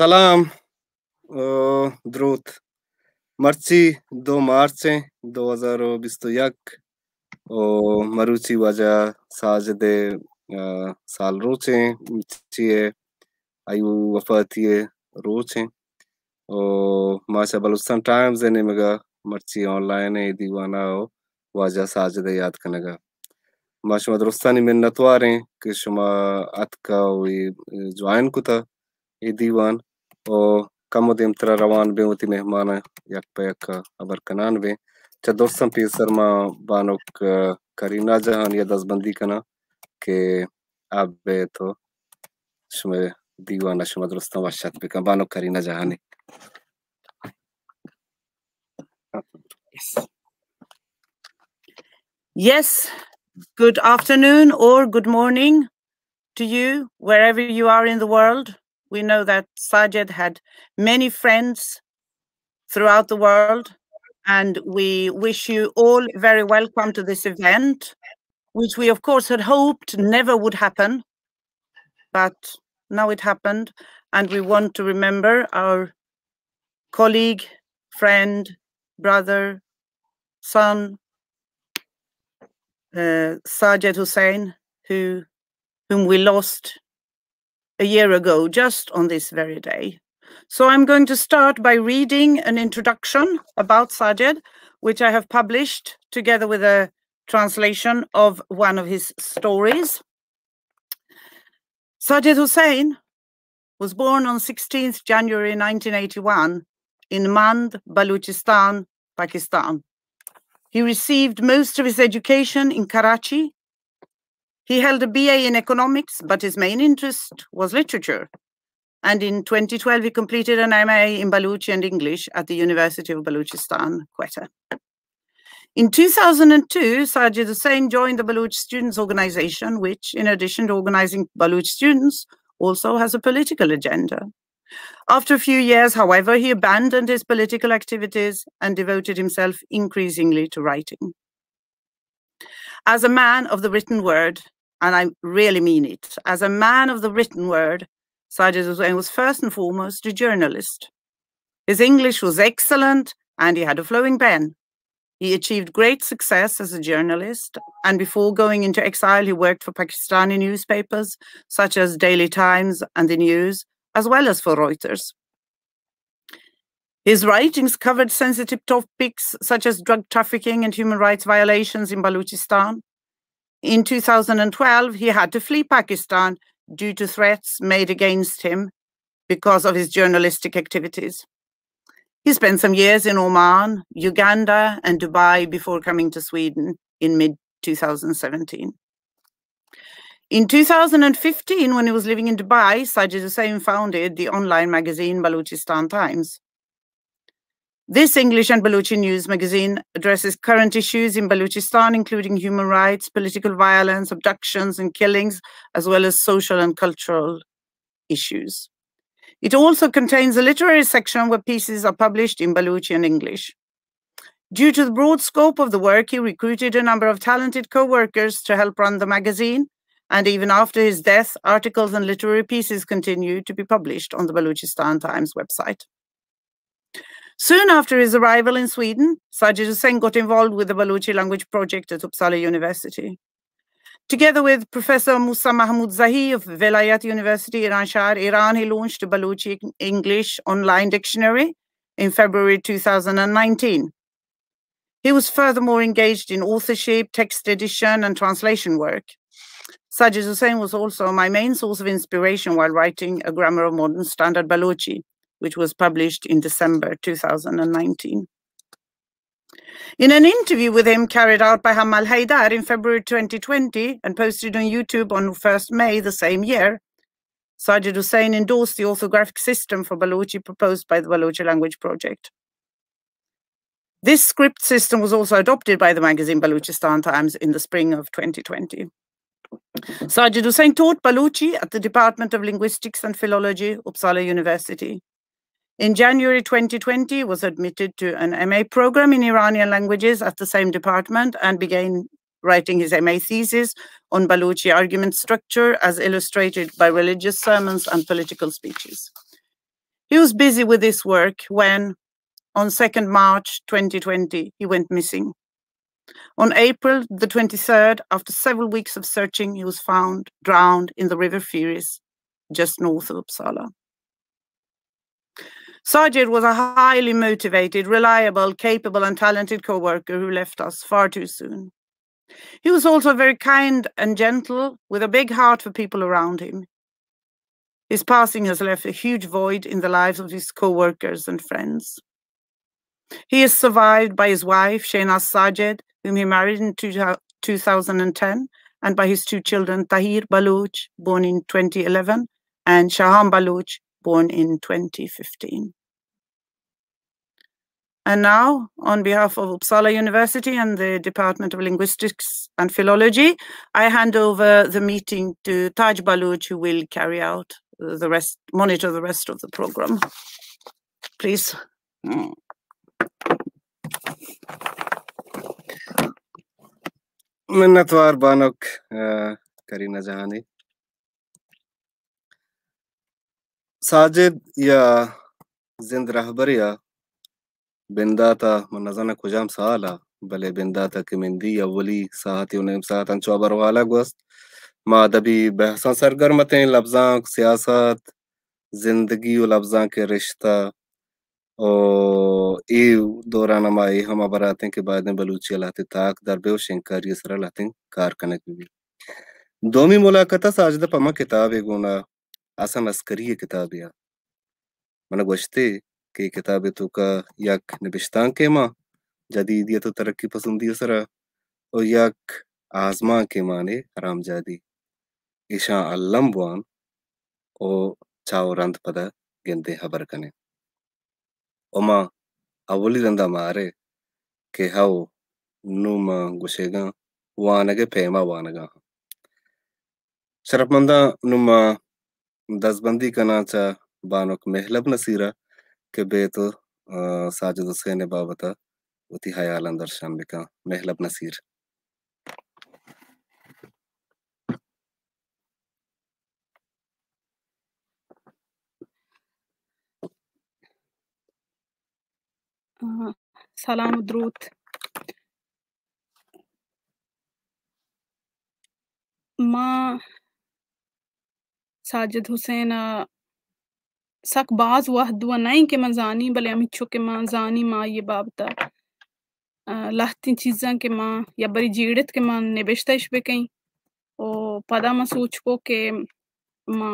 سلام ءُ دروت۔ مرچی دو مارچ ایں، دو ہزار ءُ بیست ءُ یک، ءُ مروچی واجہ ساجد ءِ، آ، سال روچ ایں، مرچی ءِ آئی وفاتی ءِ روچ ایں۔ ءُ ما چہ بلوچستان ٹائمز ءِ نیمگ ءَ مرچی آن لائن ایں دیوان ءَ ءُ واجہ ساجد ءِ یات کنگ ءَ۔ ما شما درستانی منتوار ایں کہ شما اتکا ءُ اے جوائن کتا اے دیوان۔ ءُ کمو دیمترا روان بیں، وتی مہماناں یک پہ یک ہبر کنان بیں۔ چہ درستاں پیسر ما بانک، آ، کرینا جہانی ءَ دزبندی کناں کہ آ بیت ءُ شمئے دیوان ءَ شما درستاں وش اتک بکن۔ بانک کرینا جہانی۔ Yes. Yes, good afternoon or good morning to you, wherever you are in the world. We know that Sajid had many friends throughout the world, and we wish you all very welcome to this event, which we, of course, had hoped never would happen, but now it happened, and we want to remember our colleague, friend, brother, son, uh, Sajid Hussain, who, whom we lost a year ago, just on this very day. So I'm going to start by reading an introduction about Sajid, which I have published together with a translation of one of his stories. Sajid Hussain was born on sixteenth January nineteen eighty-one in Mand, Baluchistan, Pakistan. He received most of his education in Karachi. He held a B A in economics, but his main interest was literature. And in twenty twelve, he completed an M A in Balochi and English at the University of Baluchistan, Quetta. In two thousand two, Sajid Hussain joined the Baloch Students' Organization, which, in addition to organizing Baloch students, also has a political agenda. After a few years, however, he abandoned his political activities and devoted himself increasingly to writing. As a man of the written word, and I really mean it, as a man of the written word, Sajid Hussain was first and foremost a journalist. His English was excellent, and he had a flowing pen. He achieved great success as a journalist, and before going into exile, he worked for Pakistani newspapers such as Daily Times and The News, as well as for Reuters. His writings covered sensitive topics such as drug trafficking and human rights violations in Balochistan. In two thousand twelve, he had to flee Pakistan due to threats made against him because of his journalistic activities. He spent some years in Oman, Uganda, and Dubai before coming to Sweden in mid two thousand seventeen. In two thousand fifteen, when he was living in Dubai, Sajid Hussain founded the online magazine Balochistan Times. This English and Balochi news magazine addresses current issues in Balochistan, including human rights, political violence, abductions and killings, as well as social and cultural issues. It also contains a literary section where pieces are published in Balochi and English. Due to the broad scope of the work, he recruited a number of talented co-workers to help run the magazine, and even after his death, articles and literary pieces continue to be published on the Balochistan Times website. Soon after his arrival in Sweden, Sajid Hussain got involved with the Balochi language project at Uppsala University. Together with Professor Musa Mahmood Zahi of Velayat University, Iranshahr, Iran, he launched a Balochi English online dictionary in February two thousand nineteen. He was furthermore engaged in authorship, text edition, and translation work. Sajid Hussain was also my main source of inspiration while writing A Grammar of Modern Standard Balochi, which was published in December two thousand nineteen. In an interview with him carried out by Hammal Haidar in February twenty twenty and posted on YouTube on first May the same year, Sajid Hussain endorsed the orthographic system for Balochi proposed by the Balochi Language Project. This script system was also adopted by the magazine Balochistan Times in the spring of twenty twenty. Sajid Hussain taught Balochi at the Department of Linguistics and Philology, Uppsala University. In January twenty twenty, he was admitted to an M A program in Iranian languages at the same department and began writing his M A thesis on Balochi argument structure as illustrated by religious sermons and political speeches. He was busy with this work when, on second March twenty twenty, he went missing. On April the twenty-third, after several weeks of searching, he was found drowned in the River Fyris, just north of Uppsala. Sajid was a highly motivated, reliable, capable, and talented co-worker who left us far too soon. He was also very kind and gentle, with a big heart for people around him. His passing has left a huge void in the lives of his co-workers and friends. He is survived by his wife, Shehnaz Sajid, whom he married in two, two thousand ten, and by his two children, Tahir Baloch, born in twenty eleven, and Shahan Baloch, born in twenty fifteen. And now, on behalf of Uppsala University and the Department of Linguistics and Philology, I hand over the meeting to Taj Baloch, who will carry out the rest, monitor the rest of the program. Please. منتوار بانک، اه، کرینہ جہانی۔ ساجد یا زند رہبرے ءَ بندات ءَ من نزاناں کجام سال ءَ، بلے بندات ءَ کہ مندی اولی ساعتے و نیم ساعت انچو ہبر و حال ءَ گوست۔ ما ادبی بحثاں سرگرم اتیں، لبزانک، سیاست، زندگی و لبزانک ءِ رشتہ و اے دوران ءَ ما اے ہم ہبر ءَ اتیں کہ بایدیں بلوچی ءَ لہتیں تاک در بہ و شنگکاری ءِ سرا لہتیں کار کنگ بہ بیت۔ دومی ملاقات ءَ ساجد ءَ پہ من کتابے گون ءَ، حسن عسکری ءِ کتابے ءَ۔ من ءَ گوشتے کہ اے کتاب ءِ توکا یک نبشتانکے مان جدیدیت و ترقی پسندی ءِ سرا و یک آزمانکے مانے حرامجادی۔ ایشاں الم بوان و چہ و رند پدا گندیں ہبر کنیں۔ و ما اولی رندا مارے کہ ہئو نوں ما گوشیگاں وانگ ءِ پیما وانگا آں۔ شرپمنداں، نوں ما دزبندی کناں چہ بانک مہلب نصیر ءَ کہ بیت و، آ، ساجد حسین ءِ بابت ءَ وتی ہیالاں درشان بکن۔ مہلب نصیر۔ آ، سلام و دروت۔ ما ساجد حسین ءَ سک باز وہد و نہ ایں کہ من زانی، بلے ہمینچو کہ من زانی، ما آئی ءِ بابت ءَ، آ، لہتیں چیزاں کہ ما یا بری جیڑت کہ ما نبشتہ اش بکئیں۔ و پدا ما سوچ کو کہ ما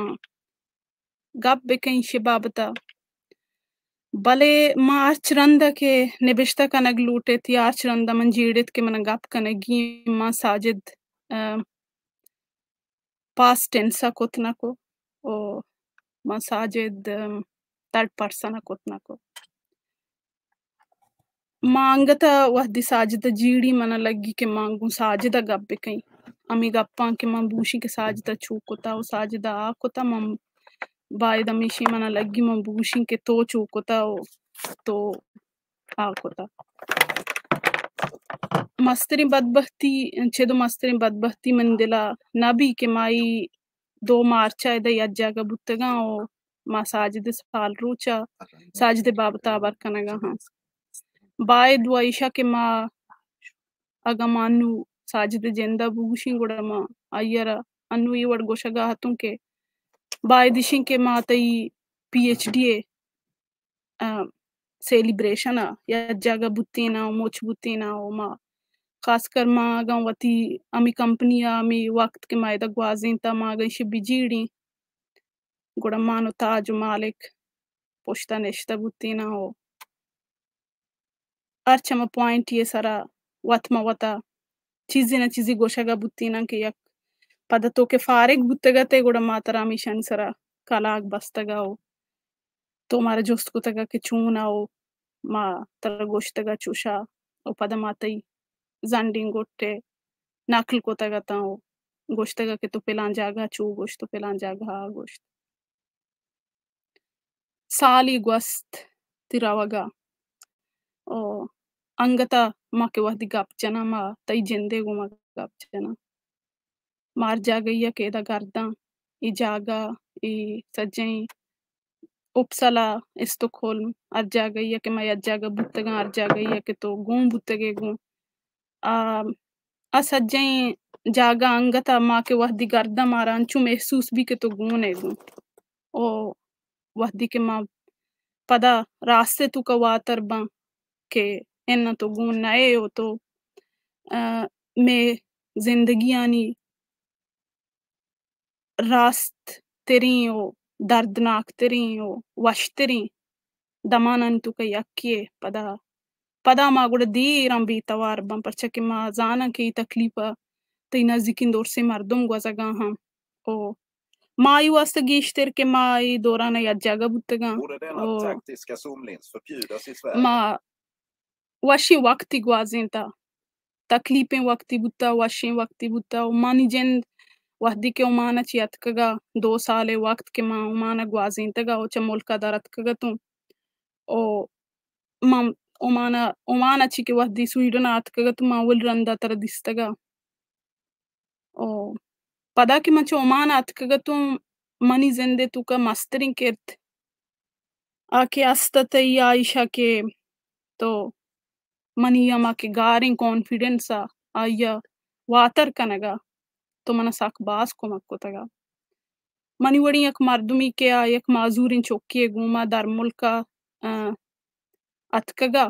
گپ بکئیں ایشی بابت ءَ۔ بلے ما ہرچ رند ءَ کہ نبشتہ کنگ لوٹت یا ہرچ رند ءَ من جیڑت کہ من گپ کنگی، ما ساجد، آ، پاسٹ ٹینس ءَ کت نہ کو و ما ساجد، ام، تھرڈ پرسن ءَ کت نہ کو۔ ما انگت ءَ وہدے ساجد ءَ جیڑی، من ءَ لگی کہ ما گوں ساجد ءَ گپ بکئیں۔ ہمے گپاں کہ من بوشیں کہ ساجد ءَ چو کتا و ساجد ءَ آ کتا، من باید ہمیشی من ءَ لگی من بوشیں کہ تو چو کتا و تو آ کتا۔ مستریں بدبختی، چد و مستریں بدبختی من دل ءَ نہ بی کہ ما اے دو مارچ ءَ ادا یک جاگہ بوتگاں و ما ساجد ءِ سال روچ ءَ ساجد ءِ بابت ءَ ہبر کنگا ہاں۔ باید و ایشا کہ ما اگاں ما انو ساجد ءِ جند ءَ بگوشیں گڑا ما آئی ءَ را انو اے وڑ گوشگا اتوں کہ باید ایشیں کہ ما تئی پی ایچ ڈی ءِ آ، سیلیبریشن ءَ یک جاگہ بوتیناں و مچ بوتیناں و ما خاص کر ما اگاں وتی ہمے کمپنی ءَ ہمے وقت کہ ما ادا گوازینتا ما اگاں ایشی بجیڑیں گڑا من و تاج و مالک پشت ءَ نشتہ بوتیناں و ہرچ ہما پوائنٹے ءِ سرا وت ما وتا چیزے نہ چیزے گوشگا بوتیناں کہ یک پدا تو کہ فارغ بوتگ ات ئے گڑا ما ترا ہمیشانی سرا کلاگ بستگ ءَ و تو مارا جست کتگ ءَ کہ چون ءَ و ما ترا گوشتگ ءَ چوشا و پدا ما تئی زنڈیں گٹ ءِ نقل کتگ اتاں و گوشتگ ءَ کہ تو پلان جاگہ ءَ چو گوشت و پلان جاگہ ءَ آ گوشت۔ سالے گوست تئی روگ ءَ۔ او انگت ءَ ما کہ وہدے گپ جناں، ما تئی جند ءِ گوما گپ جناں۔ ما ہر جاگہے ءَ کہ ادا گرداں، اے جاگہ، اے سجہیں اپسالا، استکہولم، ہر جاگہ ءَ کہ ما یک جاگہ بوتگاں، ہر جاگہ ءَ کہ تو گون بوتگے گون۔ آ، آ سجہیں جاگہ انگت ءَ ما کہ وہدی گرداں مارا انچو محسوس بی کہ تو گون ئے گون۔ او وہدی کہ ما پدا راست ءِ توکا واتر باں کہ اناں تو گون نہ ئے او تو، آ، مئے زندگیانی راست تریں و دردناک تریں و وشتریں دمانانی توکا یکے ءِ۔ پدا، پدا ما گڑا دیراں بے توار باں، پرچا کہ ما زاناں کہ اے تکلیف ءَ تئی نزیکیں درسیں مردم گوزگا ہاں۔ او ما اے واسطہ گیشتر کہ ما اے دوران ءَ یک جاگہ بوتگاں۔ او ما وشیں وقتی گوازینتا، تکلیپیں وقتی بوتا، وشیں وقتی بوتا۔ و منی جند وہدی کہ عمان ءَ چہ اتکگا، دو سالے وقت کہ ما عمان ءَ گوازینتگا و چہ ملک ءَ در اتکگتوں۔ او من عمان ءَ، عمان ءَ چہ کہ وہدی سویڈن ءَ اتکگتوں، من اول رندا ترا دیستگا۔ او پدا کہ من چہ عمان ءَ اتکگتوں، منی زند ءِ توکا مستریں کرد آ کہ است ات، آ ایشا کہ تو منی ہما کہ گاریں کانفیڈنس ءَ آئی ءَ واتر کنگا تو منا سک باز کمک کتگا۔ منی وڑیں یک مردمے کہ آ یک معذوریں چکے ءِ گوما در ملک ءَ، آ، اتکگا،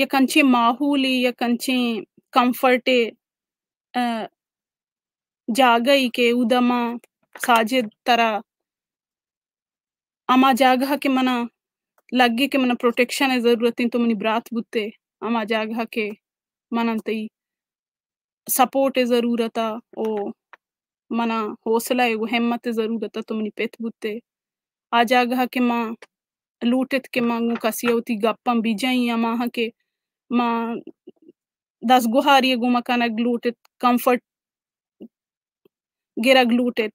یک انچیں ماحولے، یک انچیں کمفرٹے، آ، جاگہے کہ اودا ما ساجد ترا ہما جاگہ کہ منا لگے کہ منا پروٹیکشن ءِ ضرورت انت، تو منی برات بوتے، ہما جاگہ کہ منا تئی سپورٹ ءِ ضرورت ءَ او منا حوصلہ ءُ ہمت ءِ ضرورت ءَ تو منی پت بوتے۔ آ جاگہ کہ ما لوٹت کہ ما گوں کسی ءَ وتی گپاں بجائیں، ہماہاں کہ ما دزگوہاری ءَ گوما کنگ لوٹت، کمفرٹ گرگ لوٹت،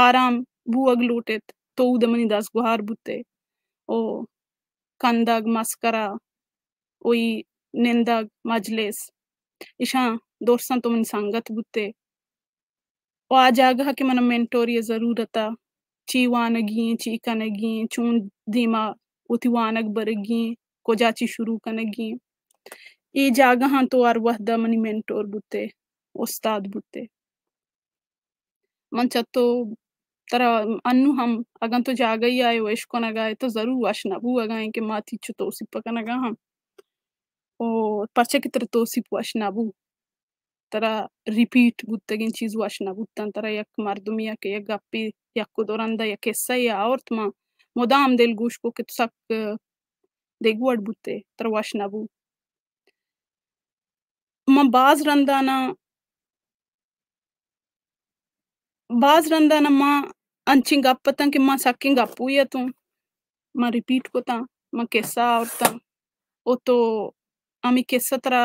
آرام بوگ لوٹت، تو اود ءَ منی دزگوہار بوتے۔ او کندگ، مسکرا، او ای نندگ، مجلس، ایشاں درساں تو منی سنگت بوتے۔ و آ جاگہ کہ منا مینٹوری ءِ ضرورت ءَ، چی وانگی ایں، چی کنگی ایں، چون دیما وتی وانگ برگی ایں، کجا چی شروع کنگی ایں۔ اے جاگہاں تو ہر وہد ءَ منی مینٹور بوتے، استاد بوتے۔ من چہ تو ترا انو ہم اگاں تو جاگہے آئے و اشکنگا ئے تو ضرور وش نہ بوگا ایں کہ ما تئی چو توسیپ کنگا ہم۔ او پرچا کہ ترا توسیپ وش نہ بو۔ ترا ریپیٹ بوتگیں چیز وش نہ بوتاں۔ ترا یک مردمے ءَ کہ یک گپے، یک و دو رندا یک قصہ یے آورت، ما مدام دلگوش کو کہ تو سک دگہ وڑ بوتے، ترا وش نہ بو۔ من باز رندانا، باز رندانا ما انچیں گپ اتاں کہ ما سکیں گپوے اتوں، ما ریپیٹ کتاں، ما قصہ آورتاں، او تو ہمے قصہ ترا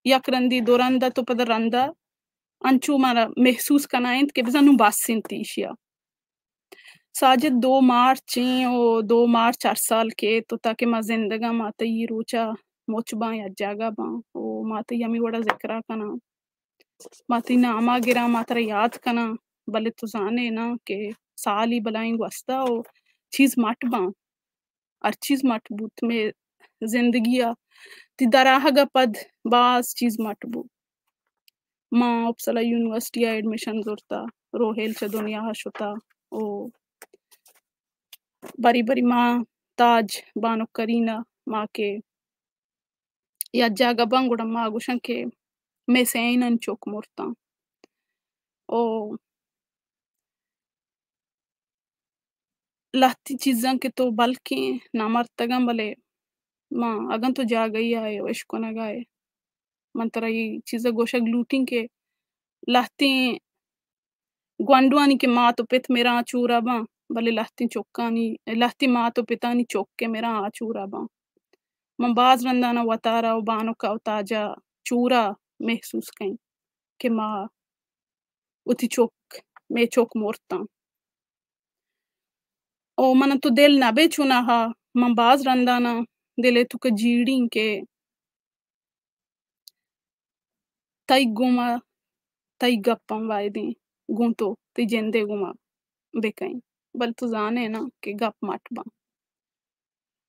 یک رندی دو رندا تو پدا رندا انچو مارا محسوس کنائینت کہ بزاں نوں بس انت ایشیا۔ ساجد دو مارچ ایں و دو مارچ ہر سال کیت و تاکہ ما زندگاں، ما تئی روچا مچ باں، یک جاگہ باں و ما تئی ہمے وڑا ذکرا کناں، ما تئی ناما گراں، ما ترا یات کناں، بلے تو زانے نا کہ سالی بلائیں گوستا و چیز مٹ باں۔ ہر چیز مٹ بوت، مئے زندگی ءَ تئی درآہگ ءَ پد باز چیز مٹ بوت۔ ما اپسلا یونیورسٹی ءَ ایڈمیشن زرتا، روہیل چہ دنیا ءَ شتا، او بری بری ما تاج، بانک کرینا، ما کہ یک جاگہ باں گڑا ما گوشاں کہ مئے سئینانی چک مرتاں۔ او لہتی چیزاں کہ تو بلکیں نہ مرتگاں، بلے ما اگاں تو جاگہے آئے و اشکنگا ئے، من ترا اے چیزا گوشگ لوٹیں کہ لہتیں گونڈوانی کہ مات و پت مراں چورا باں، بلے لہتیں چکانی، لہتیں مات و پتانی چک کہ مراں آ چورا باں۔ من باز رندانا وتارا و بانکا و تاجا چورا محسوس کئیں کہ ما وتی چک، مئے چک مرتاں۔ او من تو دل نہ بے چوناہا، من باز رندانا دلے توکا جیڑیں کہ تئی گوما، تئی گپاں بایدیں گوں تو تئی جندے گوما بکئیں۔ بلے تو زانے نا کہ گپ مٹ باں۔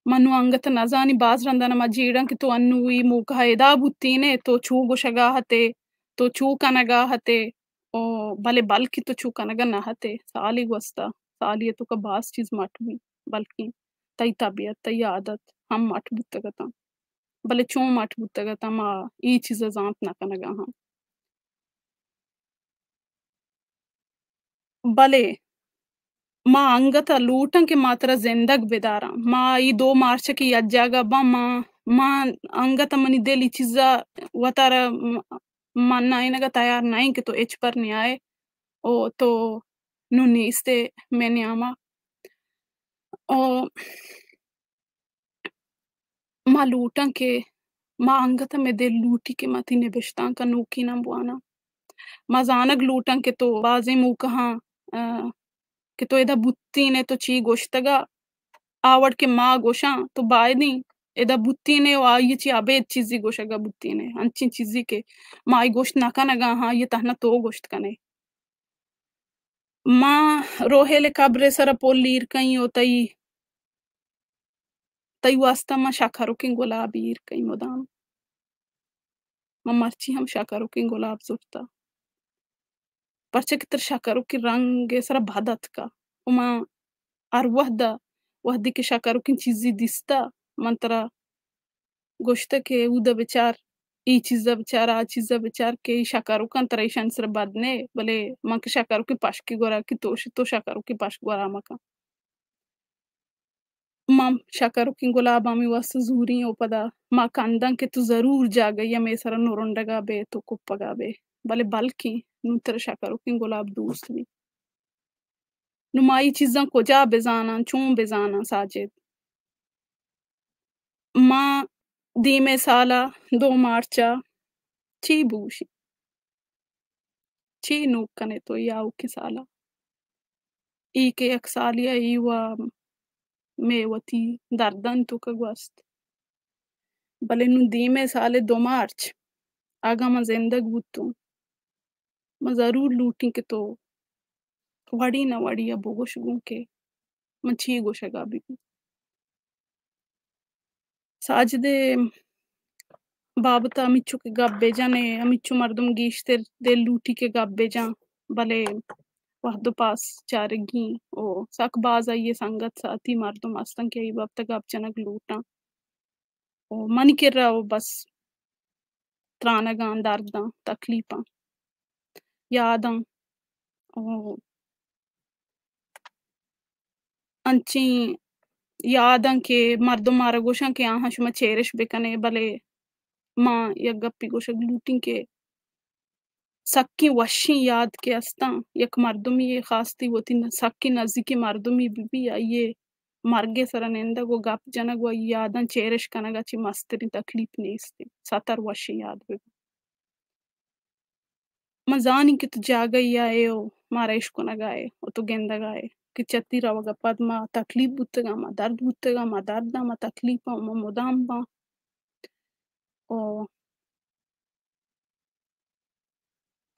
من نوں انگت نزانی، باز رندانا ما جیڑاں کہ تو انوں ای موقع ادا بوتینے، تو چو گوشگا ہتے، تو چو کنگا ہتے، او بلے بلکیں تو چو کنگا نہ ہتے۔ سالی گوستا، سالی توکا باز چیز مٹ بی، بلکیں تئی طبیعت، تئی عادت ہم مٹ بوتگتاں۔ بلے چون مٹ بوتگتاں، ما ای چیزا زانت نہ کنگا ہاں۔ بلے ما انگت ء لوٹاں کہ ما ترا زندگ بداراں۔ ما ای دو مارچ ء کہ یک جاگہ باں، ما، ما انگت ء منی دل ای چیزا وتارا م-، منائینگ ء تیار نہ ایں کہ تو ہچبر نیائے او تو نوں نیست ئے مئے نیاما۔ او ما لوٹاں کہ ما انگت ء مئے دل لوٹی کہ ما تئی نبشتانک ء نوکیناں بواناں۔ ما زانگ لوٹاں کہ تو بازیں موقعاں، آ، کہ تو ادا بوتین ئے، تو چی گوشتگ ء آ وڑ کہ ما گوشاں، تو بائدیں ادا بوتین ئے و آئی ء چی ابید چیزی گوشگ ء بوتین ئے۔ انچیں چیزی کہ ما آئی گوشت نہ کنگ ء آں، آئی ء تہنا تو گوشت کن ئے۔ ما روہیل ء قبر ء سر ء پل ایر کئیں و تئی، تئی واسطہ ما شکرکیں گلاب ایر کئیں مدام۔ ما مرچی ہم شکرکیں گلاب زرتا۔ پرچا کہ ترا شکرکیں رنگ ء سر ء بد اتکا۔ و ما ہر وہد ء، وہدے کہ شکرکیں چیزی دیستا، من ترا گوشتہ کہ اودا بچار، ای چیزا بچار، آ چیزا بچار کہ ای شکرکاں، ترا ایشانی سرا بد نے، بلے من کہ شکرکیں پشکی گورا کہ تو ش-، تو شکرکیں پشک گورا مکن۔ ما شکرکیں گلاباں ہمے واسطہ زوریں و پدا ما کنداں کہ تو ضرور جاگہی ہمے سرا نرنڈگا بے، تو کپگا بے۔ بلے بلکیں نوں ترا شکرکیں گلاب دوست بی۔ نوں ما ای چیزاں کجا بزاناں، چون بزاناں ساجد؟ ما دیمے سالا دو مارچا چی بوشی؟ چی نوک کنے تو ای آؤکیں سالا؟ ای کہ یک سالی ای و مے وتی دردان تو کہ گوست۔ بلے نوں دیمے سال دو مارچ اگاں من زندگ بوتوں، من ضرور لوٹیں کہ تو وڑی نہ وڑی ء بگوش گوں کہ من چی گوشگا بہ بی۔ ساجد ء بابت ء ہمینچو کہ گپ بہ جن ئے، ہمینچو مردم گیشتر دل لوٹی کہ گپ بہ جن، بلے وہد و پاس چارگی او سک باز آئی ء سنگت ساتی مردم ہستن کہ آئی بابت ء گپ جنگ لوٹاں۔ او منی کرا او بس ترانگاں، درداں، تکلیفاں، یاداں، او انچیں یاداں کہ مردم مارا گوشاں کہ آہاں شما چیرش بکنے، بلے ما یک گپی گوشگ لوٹیں کہ سکیں وشیں یاد کہ استاں، یک مردمی ء خاصتی وتی ن-، سکیں نزیکیں مردمی بہ بی، آئی ء مرگ ء سرا نندگ و گپ جنگ و آئی یاداں چیرش کنگ ء چہ مستریں تکلیف نیست انت۔ ستر وشیں یاد بہ بی۔ من زانیں کہ تو جاگہی ء ئے و مارا اشکنگ ء ئے و تو گندگ ء ئے کہ چہ تئی روگ ء پد ما تکلیف بوتگاں، ما درد بوتگاں، ما درد آں، ما تکلیف آں، ما مدام باں۔ و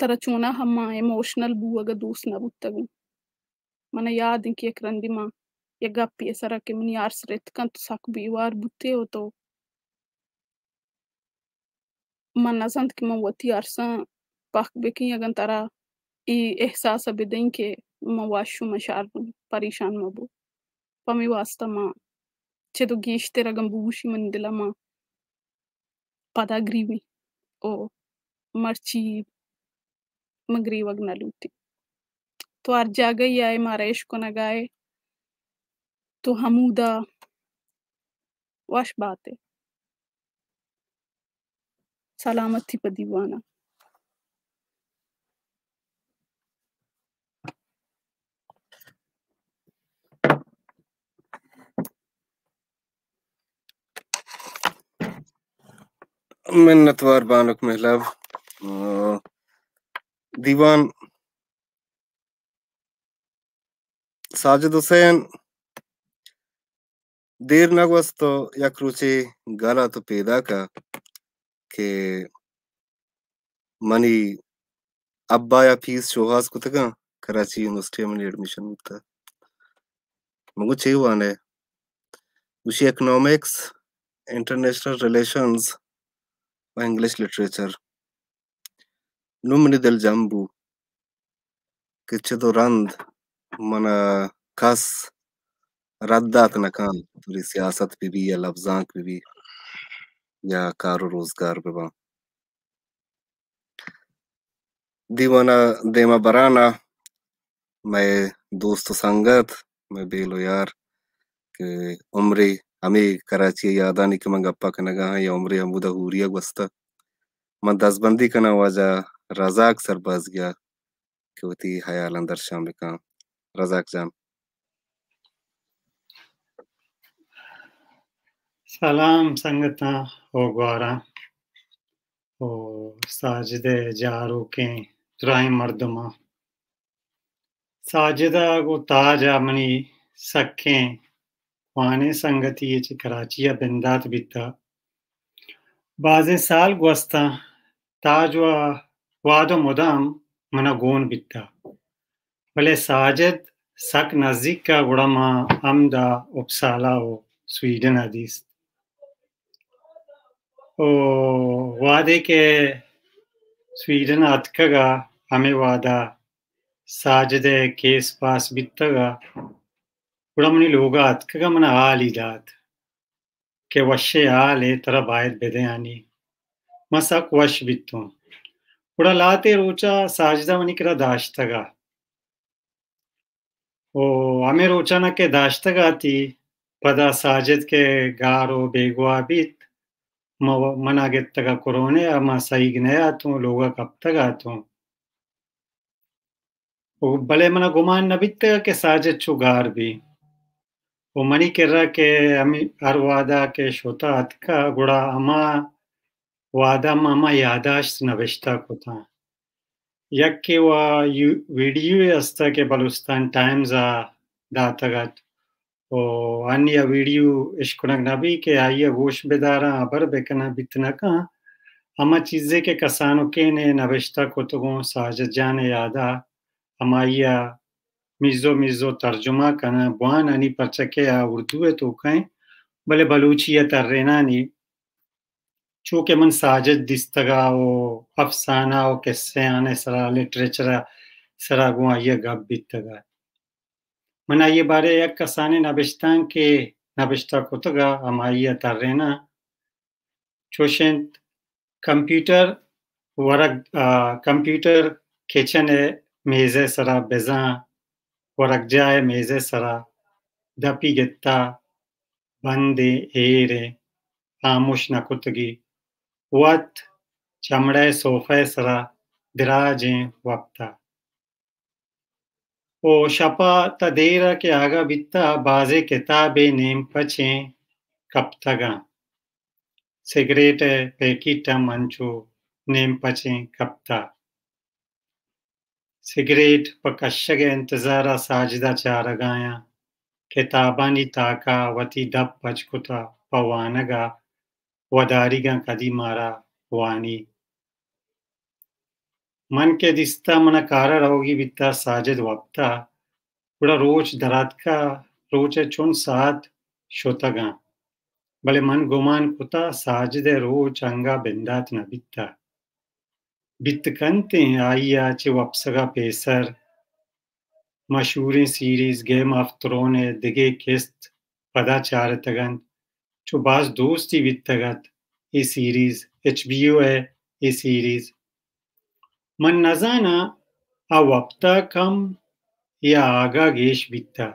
ترا چوناہا ما ایموشنل بوگ ء دوست نہ بوتگوں۔ من ء یاد انت کہ یک رندے ما یک گپے ء سرا کہ منی ارس رتک انت، سک بیوار بوتے و تو من نزانت کہ من وتی ارساں پہک بکیں، اگاں ترا اے احساس ء بدئیں کہ من وش اوں، من شر اوں، پریشان مہ بو۔ پمے واسطہ من چدو گیشتر اگاں بگوشی منی دل ء من پدا گریویں او مرچی من گریوگ نہ لوٹیں۔ تو ہر جاگہ ء ئے مارا اشکنگ ء ئے، تو ہمودا وش بات ئے۔ سلامتی پہ دیوان ء۔ منتوار بانک مہلاب۔ آ، دیوان ساجد حسین دیر نہ گوست و یک روچے گل ء تو پیداک ء کہ منی ابا یا پیس شوہاز کتگاں، کراچی یونیورسٹی ء منی ایڈمیشن بوتگ۔ من گوں چے وانئے؟ گوشی اکنامکس، انٹرنیشنل ریلیشنز و انگلش لٹریچر۔ نوں منی دل جم بو کہ چد و رند من ءَ کس رد دات نہ کنت، تری سیاست بہ بی یا لبزانک بہ بی یا کار و روزگار بہ باں۔ دیوان ءَ دیم ءَ بران ءَ مئے دوست و سنگت، مئے بیل و یار کہ عمرے ہمے کراچی ءِ یادانی کہ من گپ ءَ کنگ ءَ آں یا عمرے ہمودا ہوری ءَ گوستہ، من دزبندی کناں واجہ رزاق سربازگی ءَ کہ وتی ہیالاں درشان بکن۔ رزاق جان۔ سلام سنگتاں و گواراں و ساجد ءِ جاروکیں درائیں مردماں۔ ساجد ءَ گوں تاج ءَ منی سکیں کوانیں سنگتی یے چہ کراچی ءَ بندات بیتہ۔ بازیں سال گوستاں، تاج و وہد و مدام من ءَ گون بیتہ، بلے ساجد سک نزیک ءَ گڑا ما ہمدا اپسالا و سویڈن ءَ دیست۔ و وہدے کہ سویڈن ءَ اتکگ ءَ ہمے وہد ءَ ساجد ءِ کیس پاس بیتگ ءَ گڑا منی لوگ ءَ اتکگ ءَ من ءَ ہالی دات کہ وشیں ہالے، ترا باید بدیانی۔ من سک وش بیتوں۔ گڑا لہتے روچ ءَ ساجد ءَ منی کرا داشتگ ءَ۔ و ہمے روچانا کہ داشتگ ءَ اتی، پدا ساجد کہ گار و بیگواہ بیت، ما، من ءَ گپتگ ءَ کرونے ءَ، ما سہیگ نیاتوں، لوگ ءَ کپتگ ءَ اتوں۔ و بلے من ءَ گمان نہ بیتگ کہ ساجد چو گار بی۔ و منی کرا کہ ہمے ہر وہدا کہ شتہ اتکہ، گڑا ہما وہدا من ہما یاداشت نبشتہ کتاں۔ یکے و یو-، ویڈیوے استہ کہ بلوچستان ٹائمز ءَ داتگ ات۔ و انی آ ویڈیو اشکنگ نہ بی کہ آئی ءَ گوش بداراں، ہبر بکناں، بیت نہ کن۔ ہما چیزے کہ کسانکین ءَ نبشتہ کتگوں ساجد جان ءِ یاد ءَ، ہمائی ءَ میزو میزو ترجمہ کناں، بوانانی، پرچہ کہ آ اردو ءِ توکا ایں، بلے بلوچی ءَ ترینانی۔ چو کہ من ساجد دیستگ ءَ و افسانہ و کسہ آنی سرا، لٹریچر ءِ سرا گوں آئی ءَ گپ بیتگ ءَ۔ من آئی ءِ بارے ءَ یک کسانیں نبشتانکے نبشتہ کتگ ءَ، ہمائی ءَ تریناں۔ چوش انت، کمپیوٹر ورگ، آ، کمپیوٹر کچن ءِ میز ءِ سرا، بزاں ورگجاہ ءِ میز ءِ سرا دپی گپتہ، بندیں، ایریں، ہاموش نہ کتگی۔ وت چمڑہ ءِ صوفہ ءِ سرا دراجیں وپتہ۔ و شپ ءَ تاں دیر ءَ کہ آگاہ بیتہ، بازیں کتابے نیم پچیں کپتگاں۔ سگریٹ ءِ پیکٹ ہم انچو نیم پچیں کپتہ۔ سگریٹ پہ کشگ ءِ انتظار ءَ ساجد ءَ چارگ ءَ آیاں۔ کتابانی تاک ءَ وتی دپ پچ کتہ، پہ وانگ ءَ وداریگاں، کدی مارا وانی۔ من کہ دیستہ من ءَ کار ءَ روگی بیتہ، ساجد وپتہ، گڑا روچ دراتکہ، روچ ءِ چنت ساعت شتگاں، بلے من گمان کتہ ساجد ءِ روچ انگہ بندات نہ بیتہ۔ بیت کنت ایں آئی ءَ چہ وپسگ ءَ پیسر مشہوریں سیریز گیم آف تھرون ءِ دگہ کست پدا چارتگ انت۔ چو باز دوستی بیتگ ات اے سیریز، ایچ بی او ءِ اے سیریز۔ من نزاناں آ وپتہ کم یا آگاہ گیش بیتہ،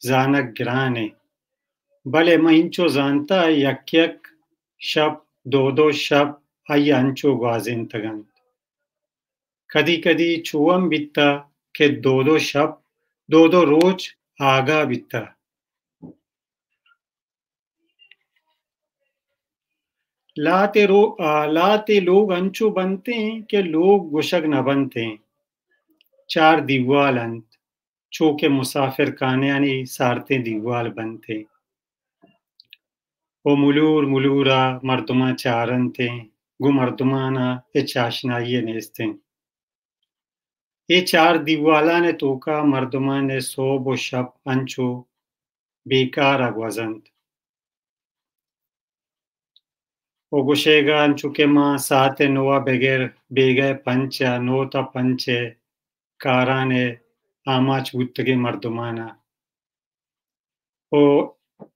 زانگ گران انت۔ بلے من اینچو زانتہ یک یک شپ، دو دو شپ آئی ءَ انچو گوازینتگ انت۔ کدی کدی چو ہم بیتہ کہ دو دو شپ، دو دو روچ آگاہ بیتہ۔ لہتے رو-، آ، لہتے لوگ انچو بنت ایں کہ لوگ گوشگ نہ بنت ایں۔ چار دیوال انت، چو کہ مسافر کانیانی سارتیں دیوال بنت ایں۔ و ملور ملور ءَ مردماں چارنت ایں، گوں مردمان ءَ ہچ آشنائی یے نیست ایں۔ اے چار دیوالان ءِ توکا مردمان ءِ سہب و شپ انچو بیکار ءَ گوزنت۔ و گوشیگا انچو کہ ما ساعت نو ءَ بگر بیگہ پنچ ءَ، نو تا پنچ ءَ کاران ءَ آماچ بوتگیں مردمان ءَ۔ و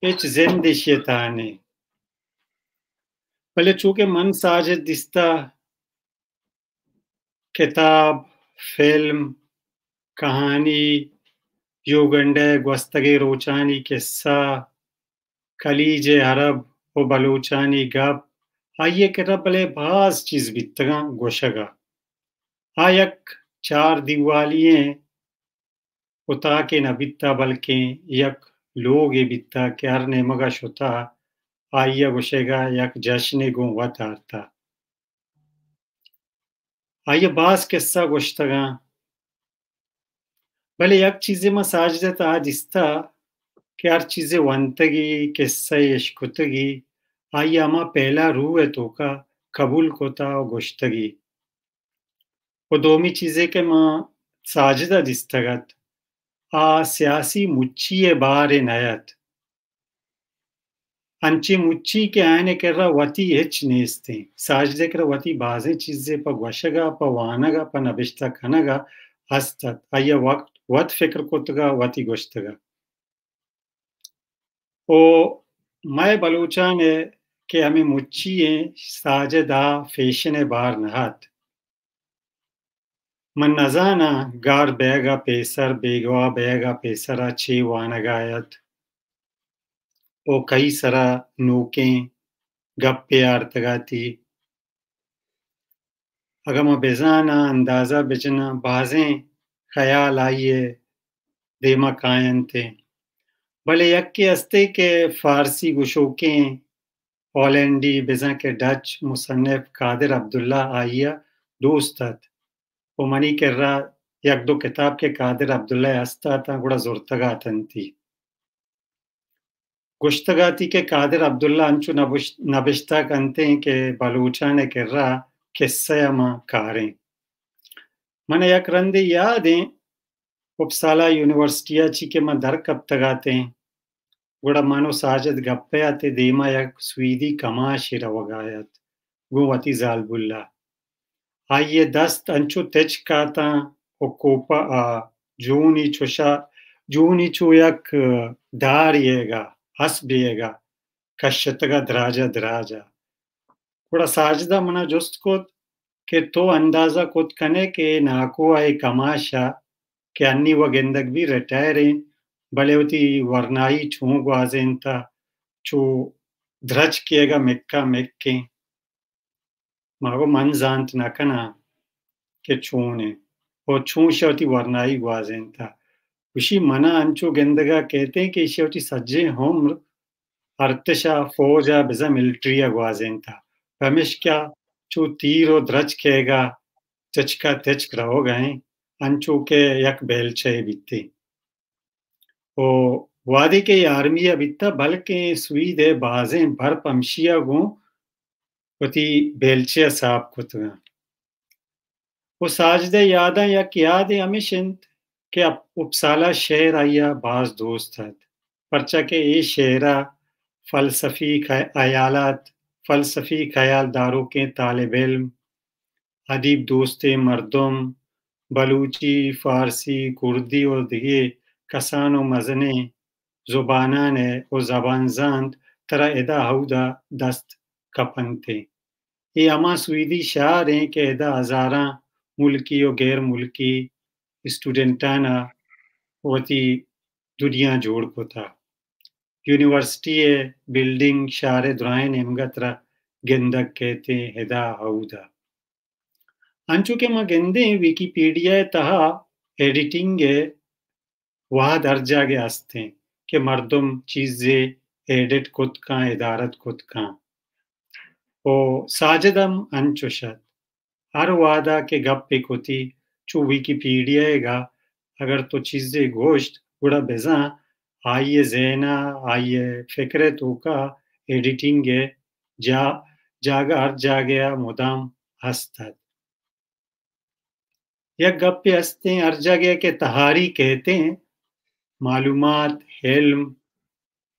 ہچ زند ایشی ءِ تہا نیں۔ بلے چو کہ من ساجد دیستہ، کتاب، فلم، کہانی، یوگنڈا ءِ گوستگیں روچانی کسہ، خلیج ءِ عرب و بلوچانی گپ، آئی ءِ کرا بلے باز چیز بیتگاں گوشگ ءَ۔ آ یک چار دیوالی ئیں اتاکے نہ بیتہ، بلکیں یک لوگے بیتہ کہ ہر نیمگ ءَ شتہ، آئی ءَ گوشگ ءَ یک جشنے گوں وت آرتہ۔ آئی ءَ باز کسہ گوشتگاں، بلے یک چیزے من ساجد ءِ تہا دیستہ کہ ہر چیزے ونتگی، کسہ اشکتگی، آئی ءَ ہما پہلا روح ءِ توکا قبول کتہ و گوشتگی۔ و دومی چیزے کہ ما ساجد ءَ دیستگ ات، آ سیاسی مچی ءِ بار ءَ نہ ات۔ انچیں مچی کہ آیان ءِ کرا وتی ہچ نیست انت۔ ساجد ءِ کرا وتی بازیں چیزے پہ گوشگ ءَ، پہ وانگ ءَ، پہ نبشتہ کنگ ءَ ہست ات۔ آئی ءَ وقت وت فکر کتگ ءُ وتی گوشتگ ءَ۔ او مئے بلوچان ءَ کہ ہمے مچی ایں، ساجد ءَ فیشن ءِ بار نہ ات۔ من نزاناں گار بئیگ ءَ پیسر، بیگواہ بئیگ ءَ پیسر ءَ چے وانگ ءَ ات او کئی سرا نوکیں گپے آرتگ اتی۔ اگاں ما بزاناں، اندازہ بجناں، بازیں خیال آئی ءِ دیما کاینت۔ بلے یکے ہستے کہ فارسی گشوکیں ہالینڈی، بزاں کہ ڈچ مصنف قادر عبداللہ آئی ءَ دوست ات۔ و منی کرا یک دو کتاب کہ قادر عبداللہ ءِ ہست اتاں، گڑا زرتگ اتنتی۔ گوشتگ اتی کہ قادر عبداللہ انچو نبش-، نبشتہ کنتیں کہ بلوچان ءِ کرا کسہ ءَ ما کاریں۔ من ءَ یک رندے یاد ایں، اپسالا یونیورسٹی ءَ چی کہ من در کپتگ اتیں، گڑا من ءُ ساجد گپ ءَ اتیں، دیما یک سویدی کماشے روگ ءَ ات، گوں وتی زالبول ءَ۔ آئی ءِ دست انچو تچک اتاں و کوپہ ءَ جونی چوشا، جونی چو یک دار ئیگ ءَ، اسب ئیگ ءَ کشتگ ءَ دراج ءَ دراج ءَ۔ گڑا ساجد ءَ من ءَ جست کت کہ تو اندازہ کت کن ئے کہ ناکو ءِ اے کماش ءَ کہ انی و گندگ بی ریٹائر ایں، بلے وتی ورنائی چون گوازینتہ، چو درچک ئیگ ءَ مکا مک ایں۔ ما گو من زانت نہ کناں کہ چون ایں او چون ایشی ءَ وتی ورنائی گوازینتہ۔ گوشی من ءَ انچو گندگ ءَ کیتیں کہ ایشی ءَ وتی سجیں عمر ارتش ءَ، فوج ءَ، بزاں ملٹری ءَ گوازینتہ۔ پمیشکا چو تیر و درچک ئیگ ءَ تچک ءَ تچک روگ ءَ ایں، انچو کہ یک بیلچہ ئے بیتیں۔ و وہدے کہ آرمی ءَ بیتہ، بلکیں سوید ءِ بازیں بر پمشی ءَ گوں وتی بیلچہ ءَ ساپ کتگاں۔ و ساجد ءِ یاداں یک یادے ہمیش انت کہ اپ-، اپسالا شہر آئی ءَ باز دوست ات، پرچا کہ اے شہر ءَ فلسفی خیالات، فلسفی خیال داروکیں طالب علم، ادیب دوستیں مردم، بلوچی، فارسی، کردی و دگہ کسان و مزنیں زبانان ءِ و زبان زانت ترا ادا ہود ءَ دست کپنت۔ اے ہما سویدی شہر ایں کہ ادا ہزاراں ملکی و غیر ملکی اسٹوڈنٹان ءَ وتی دنیا جوڑ کتہ۔ یونیورسٹی ءِ بلڈنگ شہر ءِ درائیں نیمگ ءَ ترا گندگ کیتیں، ادا ہود ءَ۔ انچو کہ ما گندیں ویکیپیڈیا ءِ تہا ایڈیٹنگ ءِ وہد ہر جاگہ ہستیں کہ مردم چیزے ایڈٹ کت کن، ادارت کت کن۔ و ساجد ہم انچوش ات۔ ہر وہدا کہ گپے کتی، چو ویکیپیڈیا ئیگا اگر تو چیزے گوشت، گڑا بزاں آئی ءِ ذہن ءَ، آئی ءِ فکر ءِ توکا ایڈیٹنگ ءِ جا-، جاگہ ہر جاگہ ءَ مدام ہست ات۔ یک گپے ہستیں، ہر جاگہ کہ تہاری کیتیں، معلومات، علم،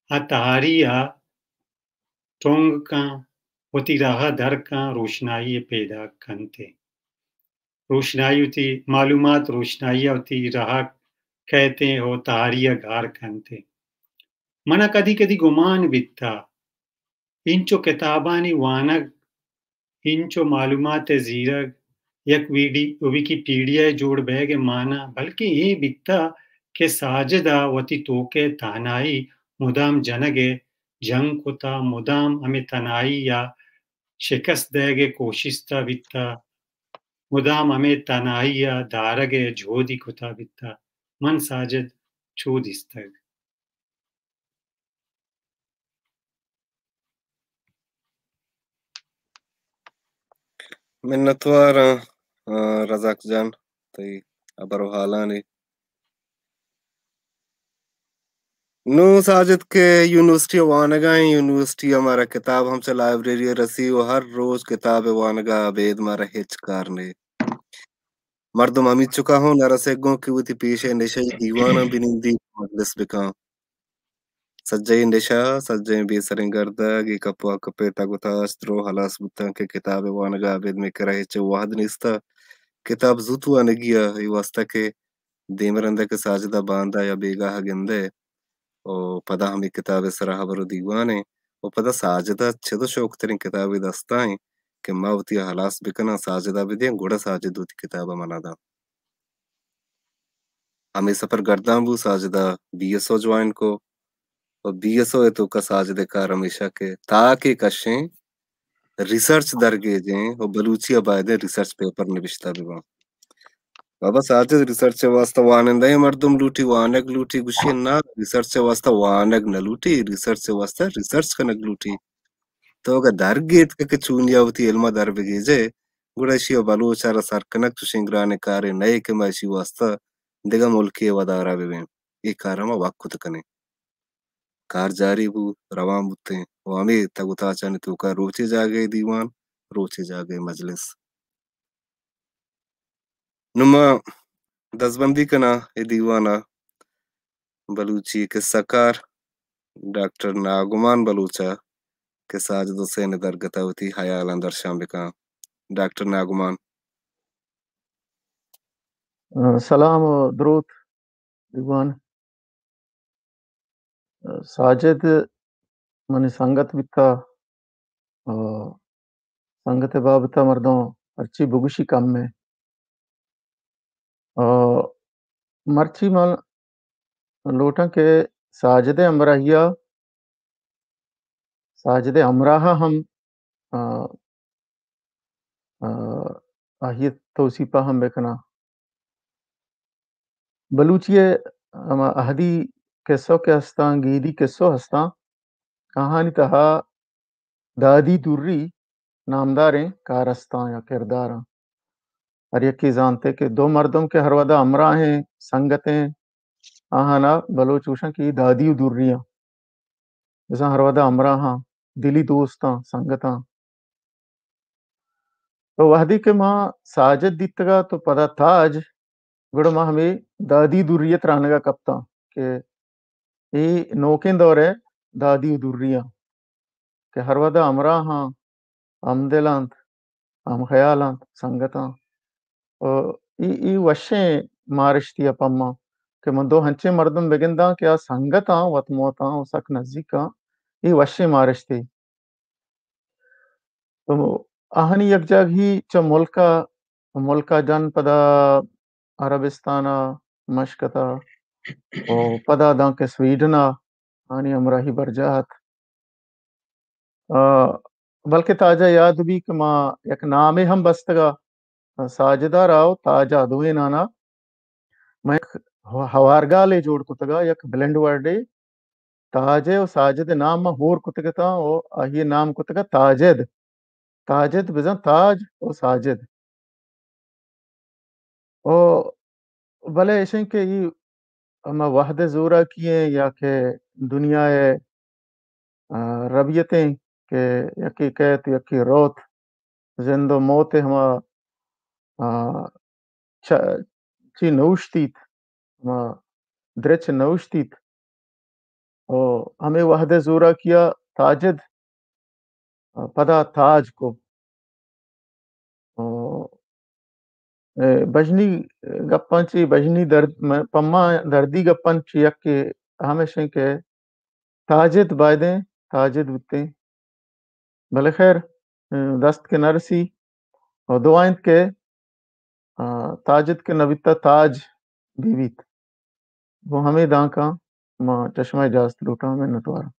آ تہاری ءَ ٹنگ کن، وتی راہ ءَ در کن، روشنائی ءَ پیداک کنت۔ روشنائی وتی معلومات، روشنائی ءَ وتی راہ ءَ کئیت ءُ تہاری ءَ گار کنت۔ من ءَ کدی کدی گمان بیتہ، اینچو کتابانی وانگ، اینچو معلومات ءِ زیرگ، یک ویڈی-، ویکیپیڈیا ءِ جوڑ بئیگ ءِ مانا بلکیں اے بیتہ کہ ساجد ءَ وتی توک ءِ تہنائی مدام جنگ ءِ جنگ کتہ، مدام ہمے تہنائی ءَ شکست دئیگ ءِ کوشست ءَ بیتہ، مدام ہمے تہنائی ءَ دارگ ءِ جہدی کتہ بیتہ۔ من ساجد چو دیستگ؟ منتوار آں، آ، رزاق جان، تئی ہبر و حالانی۔ نوں ساجد کہ یونیورسٹی ءَ وانگ ءَ ایں، یونیورسٹی ءَ مارا کتاب ہم چہ لائبریری ءَ رسی و ہر روچ کتاب ءِ وانگ ءَ ابید مارا ہچ کار نے۔ مردم ہمینچکا ہوں نہ رسگ گوں کہ وتی پیش ءِ نشہ ءِ دیواناں بنندی، مجلس بکاں۔ سجہیں نشہ، سجہیں بے سریں گردگ، اے کپ و آ کپ ءِ تگ و تاچ درو ہلاس بوتاں کہ کتاب ءِ وانگ ءَ ابید مئے کرا ہچ وہد نیست۔ کتاب زوت وانگی ءَ، اے واسطہ کہ دیم ءَ رند ءَ کہ ساجد ءَ باندا یا بیگاہ ءَ گندئے، و پدا ہمے کتاب ءِ سرا ہبر و دیوان ایں، و پدا ساجد ءَ چد و شوک تریں کتابے دستا ایں کہ ما وتی ہلاس بکناں، ساجد ءَ بدیاں، گڑا ساجد وتی کتاب ءَ منا داں۔ ہمے سفر گردان بو، ساجد ءَ بی ایس او جوائن کو، و بی ایس او ءِ توکا ساجد ءِ کار ہمیشہ کہ تاکے کشیں، ریسرچ درگیجیں و بلوچی ءَ بایدیں ریسرچ پیپر نبشتہ بہ باں۔ بابا ساجد، ریسرچ ءِ واستہ وانندہیں مردم لوٹی، وانگ لوٹی، گوشی نا، ریسرچ ءِ واستہ وانگ نہ لوٹی، ریسرچ ءِ واستہ ریسرچ کنگ لوٹی۔ تو اگہ درگیتکہ کہ چونیا وتی علم ءَ در بگیجئے، گڑا اشی ءَ بلوچ ءَ را سر کنگ چوشیں گرانیں کارے نئے کہ ما اشی واستہ دگہ ملکے ءِ ودارا ببیں۔ اے کار ءَ ما وت کت کنیں۔ کار جاری بو، روان بوتیں و ہمے تگ و تاچانی توکا روچے جاگہے دیوان، روچے جاگہے مجلس۔ نوں ما دزبندی کناں اے دیوان ءَ بلوچی کسہ کار ڈاکٹر ناگمان بلوچ ءَ کہ ساجد حسین ءِ درگت ءَ وتی ہیالاں درشان بکاں۔ ڈاکٹر ناگمان۔ سلام و دروت دیوان۔ ساجد منی سنگت بیتا، آ، سنگت ءِ بابت ءَ مردم ہرچی بگوشی کم ایں۔ آ، مرچی من لوٹاں کہ ساجد ءِ ہمراہی ءَ، ساجد ءِ ہمراہ ءَ ہم، آ، آ، آئی ءِ توسیپ ءَ ہم بکناں۔ بلوچی ءِ ہما اہدی قصو کہ ہستاں، گیدی قصو ہستاں، آہانی تہا دادی دوری نامداریں کارستاں یا کرداراں۔ ہر یکے زانتے کہ دو مردم کہ ہر وہدا ہمراہیں، سنگتیں، آہانا بلوچ گوشاں کہ اے دادی و دوری آں۔ بزاں ہر وہدا ہمراہاں، دلی دوستاں، سنگتاں۔ تو وہدے کہ ما ساجد دیتگا تو پدا تاج، گڑا ما ہمے دادی دوری ءِ ترانگا کپتاں کہ اے نوکیں دور ءِ دادی و دوری آں کہ ہر وہدا ہمراہاں، ہمدل انت، ہم خیال انت، سنگت آں۔ و اے، اے وشیں مارشتے ءِ پما کہ من دو ہنچیں مردم بگنداں کہ آ سنگت آں، وت موت آں و سک نزیک آں، اے وشیں مارشتے۔ تو آہانی یکجاگہی چہ ملک ءَ، ملک ءَ ڈن پدا عربستان ءَ، مشکت ءَ و پدا دانکہ سویڈن ءَ آہانی ہمراہی برجاہ ات۔ آ، بلکہ تاج ءَ یاد بی کہ ما یک نامے ہم بستگ ءَ، ساجد ءَ را و تاج ءَ، دوئینان ءَ ما یک ہوارگالے جوڑ کتگ ءَ، یک بلینڈ ورڈے، تاج ءِ و ساجد ءِ نام ما ہور کتگ اتاں و آئی ءِ نام کتگ ءَ تاجد۔ تاجد بزاں تاج و ساجد۔ و بلے ایشیں کہ اے ہما وہد ءِ زوراکی ایں یا کہ دنیا ءِ، آ، ربیت ایں کہ یکے کئیت، یکے روت، زند و موت ءِ ہما، آ، چ-، چی نہ اوشتیت، ہما درچ نہ اوشتیت۔ و ہمے وہد ء زوراکیا تاجد پدا تاج کو۔ و اے بژنی گپاں چی، بژنی درد، م-، پما دردی گپاں چی یکے ہمیش انت کہ تاجد بایدیں تاجد بوتیں۔ بلے خیر، دست کہ نرسی و دعا انت کہ، آ، تاجد کہ نبیتا تاج بی بیت۔ گوں ہمے دانکاں ما چشمہ اجازت لوٹاں، منتواراں۔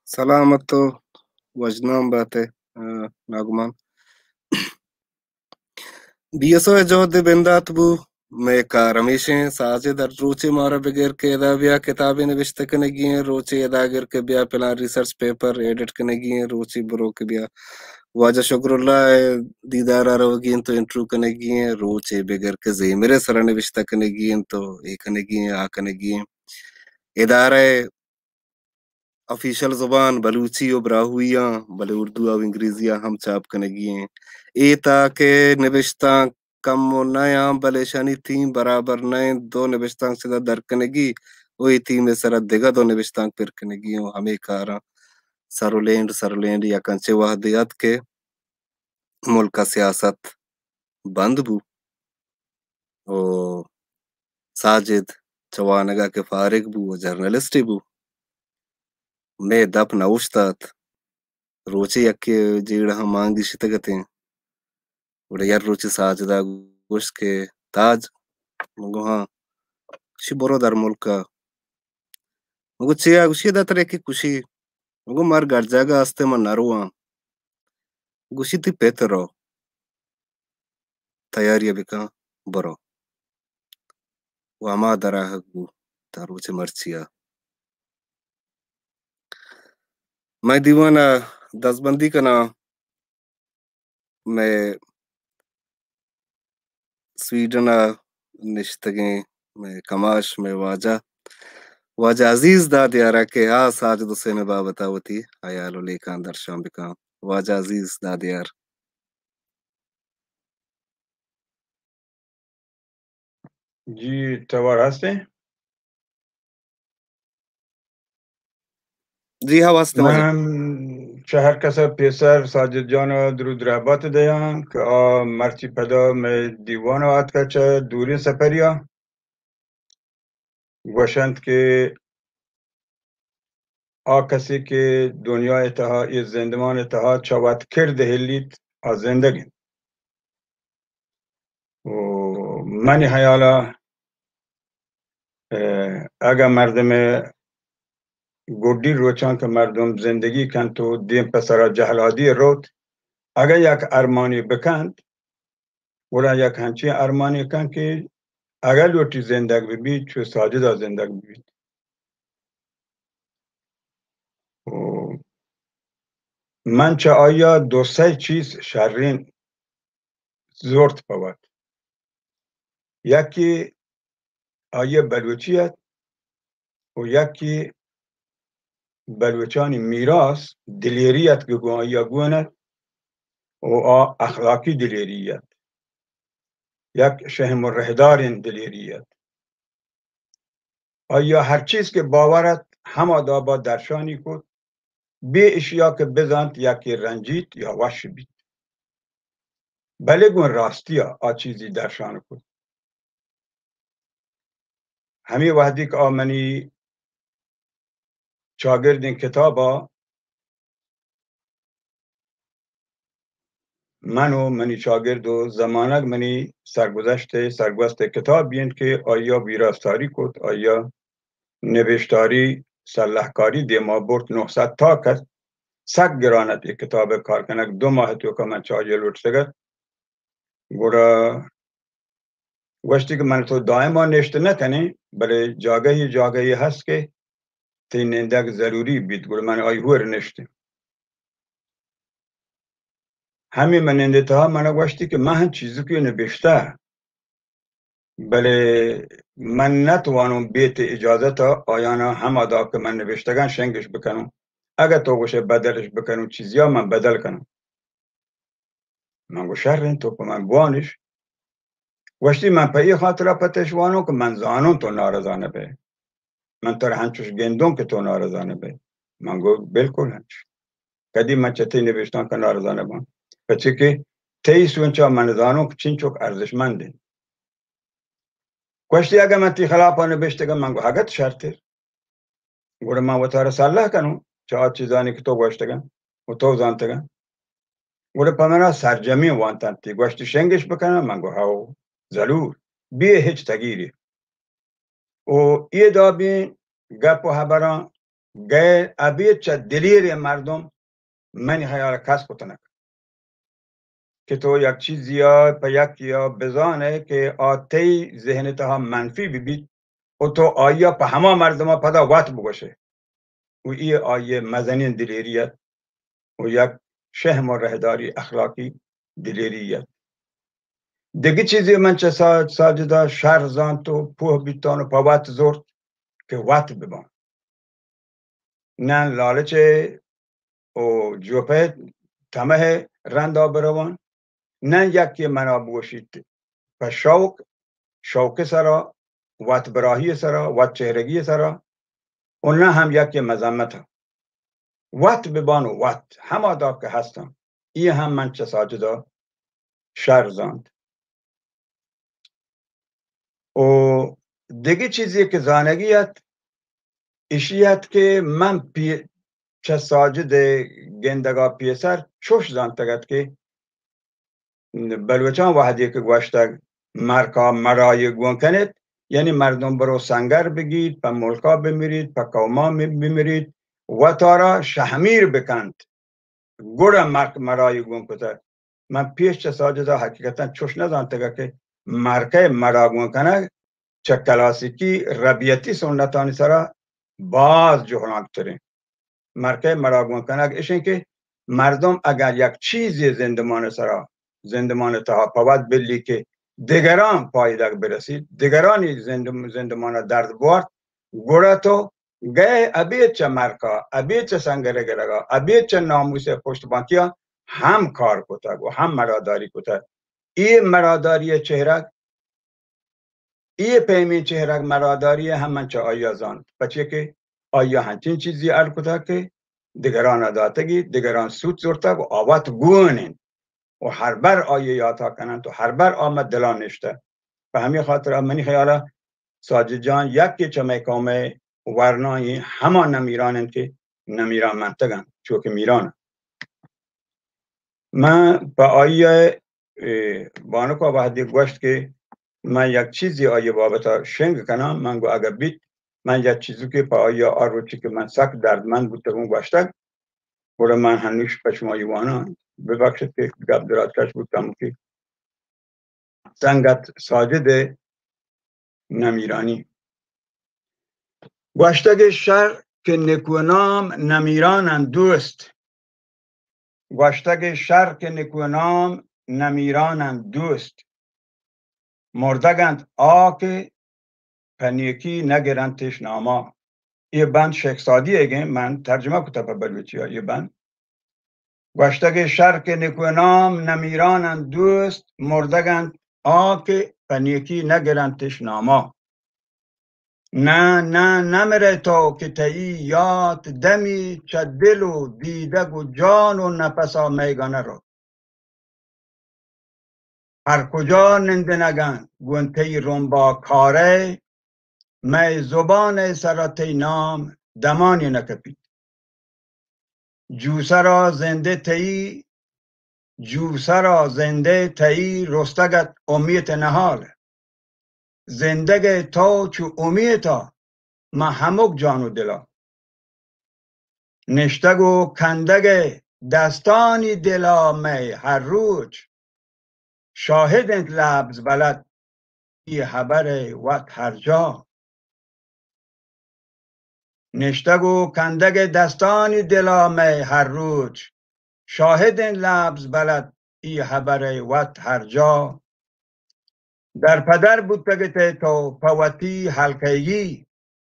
سلامت و وژنام بات ئے، آ، ناگمان۔ بی ایس او ء جہد ء بندات بو۔ مئے کار ہمیش انت، ساجد ہر روچے مارا بگر کہ ادا بیا، کتابے نبشتہ کنگی انت، روچے ادا گر کہ بیا پلان ریسرچ پیپر ایڈٹ کنگی انت، روچے برو کہ بیا واجہ شکر اللہ ء دیدار ء روگی انت تو انٹرویو کنگی انت، روچے بگر کہ زیمر ء سرا نبشتہ کنگی انت تو اے کنگی انت، آ کنگی انت۔ ادارہ آفیشل زبان بلوچی و براہوئی آں، بلے اردو و انگریزی آ ہم چاپ کنگی ایں۔ اے تاکہ نبشتانک کم و نہ آں، بلے اشانی تھیم برابر نہ انت۔ دو نبشتانک چدا در کنگی و اے تھیم ء سرا دگہ دو نبشتانک پر کنگی و ہمے کاراں سرولینڈ، سرولینڈ یک انچیں وہدے ات کہ ملک ء سیاست بند بو و ساجد چہ وانگ ء کہ فارغ بو و جرنلسٹے بو، مئے دپ نہ اوشتات۔ روچے یکے جیڑہ ہم مانگی شتگ اتیں۔ گڑا یک روچے ساجد ء گوشت کہ تاج، من گو ہاں، شی برو در ملک ء۔ من گو چیا؟ گوشی ادا ترا یکے کشی۔ من گو مر گرجاگہ است، من نہ رواں۔ گوشی تئی پت رو، تیاری ء بکن، برو۔ و ہما دراہگ بو تا روچ مرچی ء۔ من دیوان ء دزبندی کناں، مئے سویڈن ء نشتگیں مئے کماش، مئے واجہ، واجہ عزیز دادیار ء کہ آ ساجد حسین ء بابت ء وتی ہیال و لیکان درشان بکاں۔ واجہ عزیز دادیار۔ جی، توار ہستیں؟ جی ہاں، واسطے من واجہ۔ ہم چہ ہر کس ء پیسر ساجد جان ء درود رحبت دیاں کہ آ مرچی پدا مئے دیوان ء آتکہ چہ دوریں سفری ء۔ گوشنت کہ آ کسے کہ دنیا ء تہا، اے زندمان ء تہا چہ وت کرد ہلیت، آ زندگ انت۔ و منی ہیال ء، ء، اگہ مردم ء گڈی روچاں کہ مردم زندگی کنت و دیم پہ سرا جہلادی روت، اگہ یک ارمانی بکنت، گڑا یک ہنچیں ارمانے کن کہ اگہ لوٹی زندگ بہ بیت، چو ساجدا زندگ بہ بیت۔ و من چہ آیا دو سئے چیز شرین زرت پہ وت۔ یکے آئی ء بلوچی ات و یکے بلوچانی میراث دلیری ات کہ گوں آئی ء گون ات و آ اخلاقی دلیری ات، یک شہم و رہداریں دلیری ات۔ آئی ء ہر چیز کہ باور ات ہما دابا درشانی کت، بے اشیا کہ بزانت یکے رنجیت یا وش بیت، بلے گوں راستی ء آ چیزی درشان کت۔ ہمے وہدی کہ آ منی چاگردیں کتاب ء من و منی چاگرد و زمانگ منی سرگذشت ء سرگوست ء کتاب بینت کہ آئی ء ویراستاری کت، آئی ء نبشتاری سلحکاری دیما برت، نو سد تاک ات، سک گران ات اے کتاب ء کار کنگ۔ دو ماہ ء توکا من چہ آئی ء لوٹتگ ات، گڑا گوشتی کہ من تو دائما نشت نہ کنیں، بلے جاگہی جاگہی ہست کہ تئی نندگ ضروری بیت، گڑا من آئی ہور نشتیں۔ ہمے من نندے تہا من گوشتی کہ من ہم چیزکے نبشتہ، بلے من نتوانوں بے تئی اجازت ء آیانا ہما داب کہ من نبشتگاں شنگش بکنوں۔ اگہ تو گوشے بدلش بکنوں چیزیا، من بدل کنوں۔ من گو شریں، تو پہ من بوانش۔ گوشتی، من پہ اے خاطرا پہ تئی شوانوں کہ من زانوں تو نارضا نہ بئے۔ من ترا ہنچوش گندوں کہ تو نارضا نہ بئے۔ من گو، بالکل ہنچ۔ کدی من چہ تئی نبشتانک نارضا نہ باں۔ پچے کہ تئی سوچا من زانوں کہ چنچوک ارزشمند انت۔ گوشتی، اگہ من تئی خلافا نبشتگاں، من گو، ہگت شرتر۔ گڑا من وتارا سلہ کنوں چہ آ چیزانی کہ تو گوشتگاں و تو زانتگاں۔ گڑا پہ منا سرجمی وانتنت، تئی گوشتی شنگش بکناں؟ من گو، ہئو، ضرور، بے ہچ تگیری۔ و اے دابیں گپ و ہبراں گئے ابید چہ دلیریں مردم منی خیال کس کت نہ کنت کہ تو یک چیزیا پہ یکیا بزانے کہ آ تئی ذہن تہا منفی ببیت و تو آئیا پہ ہما مردما پدا وت بگوشے۔ و اے آئی مزنیں دلیری ات و یک شہم و رہداری اخلاقی دلیری ات۔ دگہ چیزے من چہ سا-، ساجدا شر زانت و پوہ بیتان و پہ وت زرت کہ وت ببان۔ نہ لالچ و جوپہ تمہ رندا بروان، نہ یکے منا بگوشیت پہ شوق، شوق سرا، وت براہی سرا، وت چہرگی سرا، و نہ ہم یکے مذمت۔ وت ببان و وت ہما داب کہ ہستاں، اے ہم من چہ ساجدا شر زانت۔ و دگہ چیزے کہ زانگی ات، اشی ات کہ من پی-، چہ ساجد گندگا پیسر چوش زانتگ ات کہ بلوچاں وہدے کہ گوشتگ، مرکا مڑائی گون کنیت، یعنی مردم برو سنگر بگیت، پہ ملکا بمریت، پہ قوما بمریت، وتارا شہمیر بکنت، گڑا مرک مڑائی گون کتگ۔ من پیش چہ ساجدا حقیقتاً چوش نزانتگ کہ مرکئے مڑا گون کنگ چہ کلاسیکی ربیتی سنتانی سرا باز جہلانک تریں۔ مرکئے مڑا گون کنگ اشیں کہ مردم اگر یک چیزے زندمان سرا، زندمان تہا پہ وت بلی کہ دگران پائدگ برسیت، دگرانی زند-، زندمان درد بوارت، گڑا تو گئے ابید چہ مرکا، ابید چہ سنگر گرگا، ابید چہ ناموس پشت بانکیا ہم کار کتگ و ہم مڑاداری کتگ۔ اے مڑاداری چہرگ، اے پیمیں چہرگ مڑاداری ہم من چہ آئیا زانت، پچے کہ آئیا ہنچیں چیزی اڈ کتگ کہ دگرانا داتگی، دگران سوت زرتگ و آ وت گون انت و ہر بر آئی یاتا کننت و ہر بر آ مہ دلا نشتہ۔ پہ ہمے خاطرا منی خیالا ساجد جان یکے چہ مئے قومئے ورنائیں ہما نمیران انت کہ نمیران منتگ انت، چو کہ میران انت۔ من پہ آئی ء، اے، بانک ء وہدے گوشت کہ من یک چیزے آئی ء بابت ء شنگ کناں، من گو اگہ بیت، من یک چیزکے پہ آئی ء آ روچی کہ من سک دردمند بوتگوں گوشتگ، گڑا من ہنوش پہ شما یواناں، ببخشت کہ گپ دراز کش بوتم کہ سنگت ساجد نمیرانی۔ گوشتگ شر کہ نکونام نمیرانن دوست۔ گوشتگ شر کہ نکونام نمیرانن دوست۔ مردگ انت آ کہ پہ نیکی نگرنتش ناما۔ اے بند شیخ سعدی ئیگیں، من ترجمہ کتہ پہ بلوچی ء اے بند۔ گوشتگ شر کہ نکونام نمیرانن دوست، مردگ انت آ کہ پہ نیکی نگرنتش ناما۔ نہ، نہ، نمرئے تو کہ تئی یات دمی چہ دل و دیدگ و جان و نپسا مئیگا نرو۔ ہر کجا نندنگاں گوں تئی رمبا کارئے، مئے زبانئے سرا تئی نام دمانے نہ کپیت۔ جوسرا زندے تئی، جوسرا زندے تئی رستگ ات امیت نہال۔ زندگئے تو چو امیتا من ہمک جان و دلا۔ نشتگ و کندگئے دستانی دلا مئے ہر روچ، شاہد انت لبز بلد ای ہبرئے وت ہر جا۔ نشتگ و کندگئے دستانی دلا مئے ہر روچ، شاہد انت لبز بلد ای ہبرئے وت ہر جا۔ در پہ در بوتگ اتئے تو پہ وتی ہلکئیگی،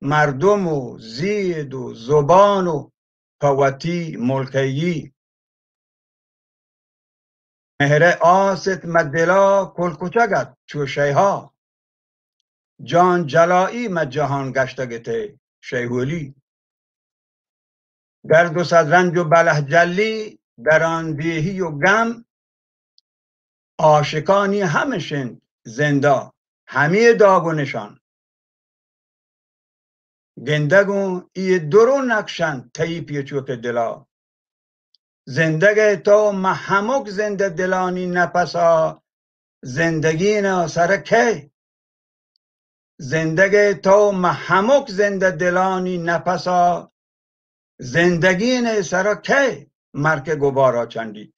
مردم و زید و زبان و پہ وتی ملکئیگی۔ مہرئے آس ات مہ دلا کل کچگ ات چو شئیہا۔ جان جلائی مہ جہان گشتگ ات ئے شئیہولی۔ گرد و سد رنج و بلہ جلی، دراندیہی و گم، عاشقانی ہمش انت زندا ہمے داگ و نشان۔ گندگ اوں اے درو نقش انت تئی پیچوک دلا۔ زندگ ئے تو مہ ہمک زندہ دلانی نپسا، زندگین ء سر ء کئے؟ زندگ ئے تو مہ ہمک زندہ دلانی نپسا، زندگین ء سر ء کئے مرک ء گبارا چنڈیت؟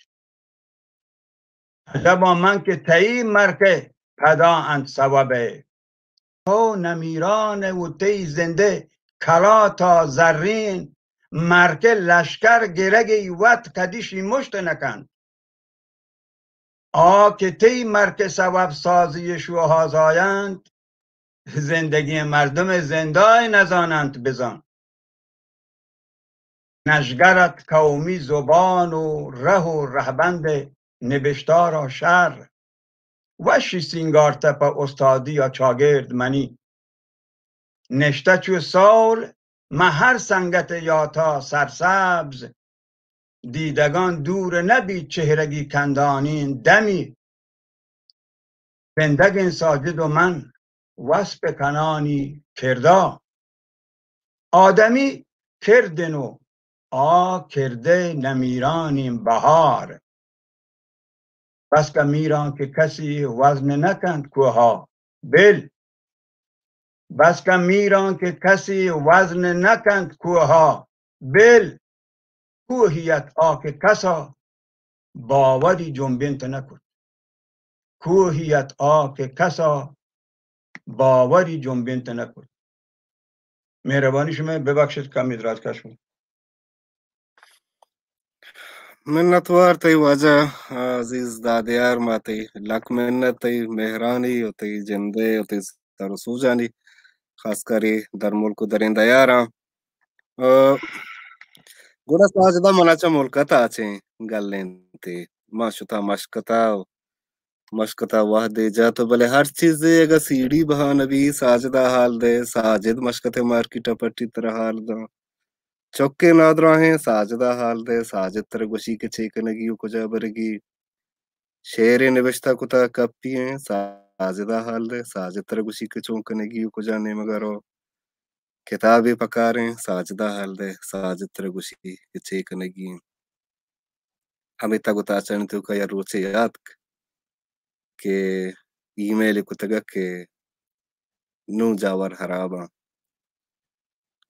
عجبا من کہ تئی مرک ء پدا انت سوب ء۔ تو نمیران ء و تئی زندے کلاتا زرین، مرک ء لشکر گرگی وت کدیشی مشت نکنت۔ آ کہ تئی مرک ء سوب سازی شوہازاینت، زندگی مردم زندای نزاننت بزان۔ نشگرت قومی زبان و رہ و رہبند نبشتارا شر۔ وشی سینگارتہ پہ استادی ء چاگرد منی۔ نشتہ چو سول مہ ہر سنگت یاتا سرسبز۔ دیدگان دور نبیت چہرگی کندانین دمی۔ زندگیں ساجد و من وصف کنانی کردا۔ آدمی کردن و آ کردے نمیرانیں بہار۔ بس کہ میران کہ کسی وزن نکنت کوہا، بل۔ بس کہ میران کہ کسی وزن نکنت کوہا، بل۔ کوہی ات آ کہ کسا باوری جنبینت نکت۔ کوہی ات آ کہ کسا باوری جنبینت نکت۔ مہربانی شمئے، ببخشت کمی درازکش بوت۔ منتوار تئی واجہ عزیز دادیار، ما تئی لک منت تئی مہرانی و تئی جندے و تئی سر و سوجانی، خاص کر اے در ملک و دریں دیاراں۔ آ، گڑا ساجدہ منا چہ ملکتا چیں گلینتے۔ ما شتا مشکتا و مشکتا وہدے جت، بلے ہر چیزے اگہ سیڑھی بہا نبی، ساجدا حال دے، ساجد مشکتے مارکیٹا پٹی ترا حال داں۔ چکے نادراہیں، ساجدا حال دے، ساجد ترا گوشی کہ چے کنگی و کجا برگی۔ شعرے نبشتہ کتا کپی ایں، ساجدا حال دے، ساجد ترا گوشی کہ چون کنگی و کجا نیمگا رو۔ کتابے پکاریں، ساجدا حال دے، ساجد ترا گوشی کہ چے کنگی ایں۔ ہمے تگ و تاچانی توکا یا روچے یاتک کہ ای میل کتگا کہ نوں جاور حراباں۔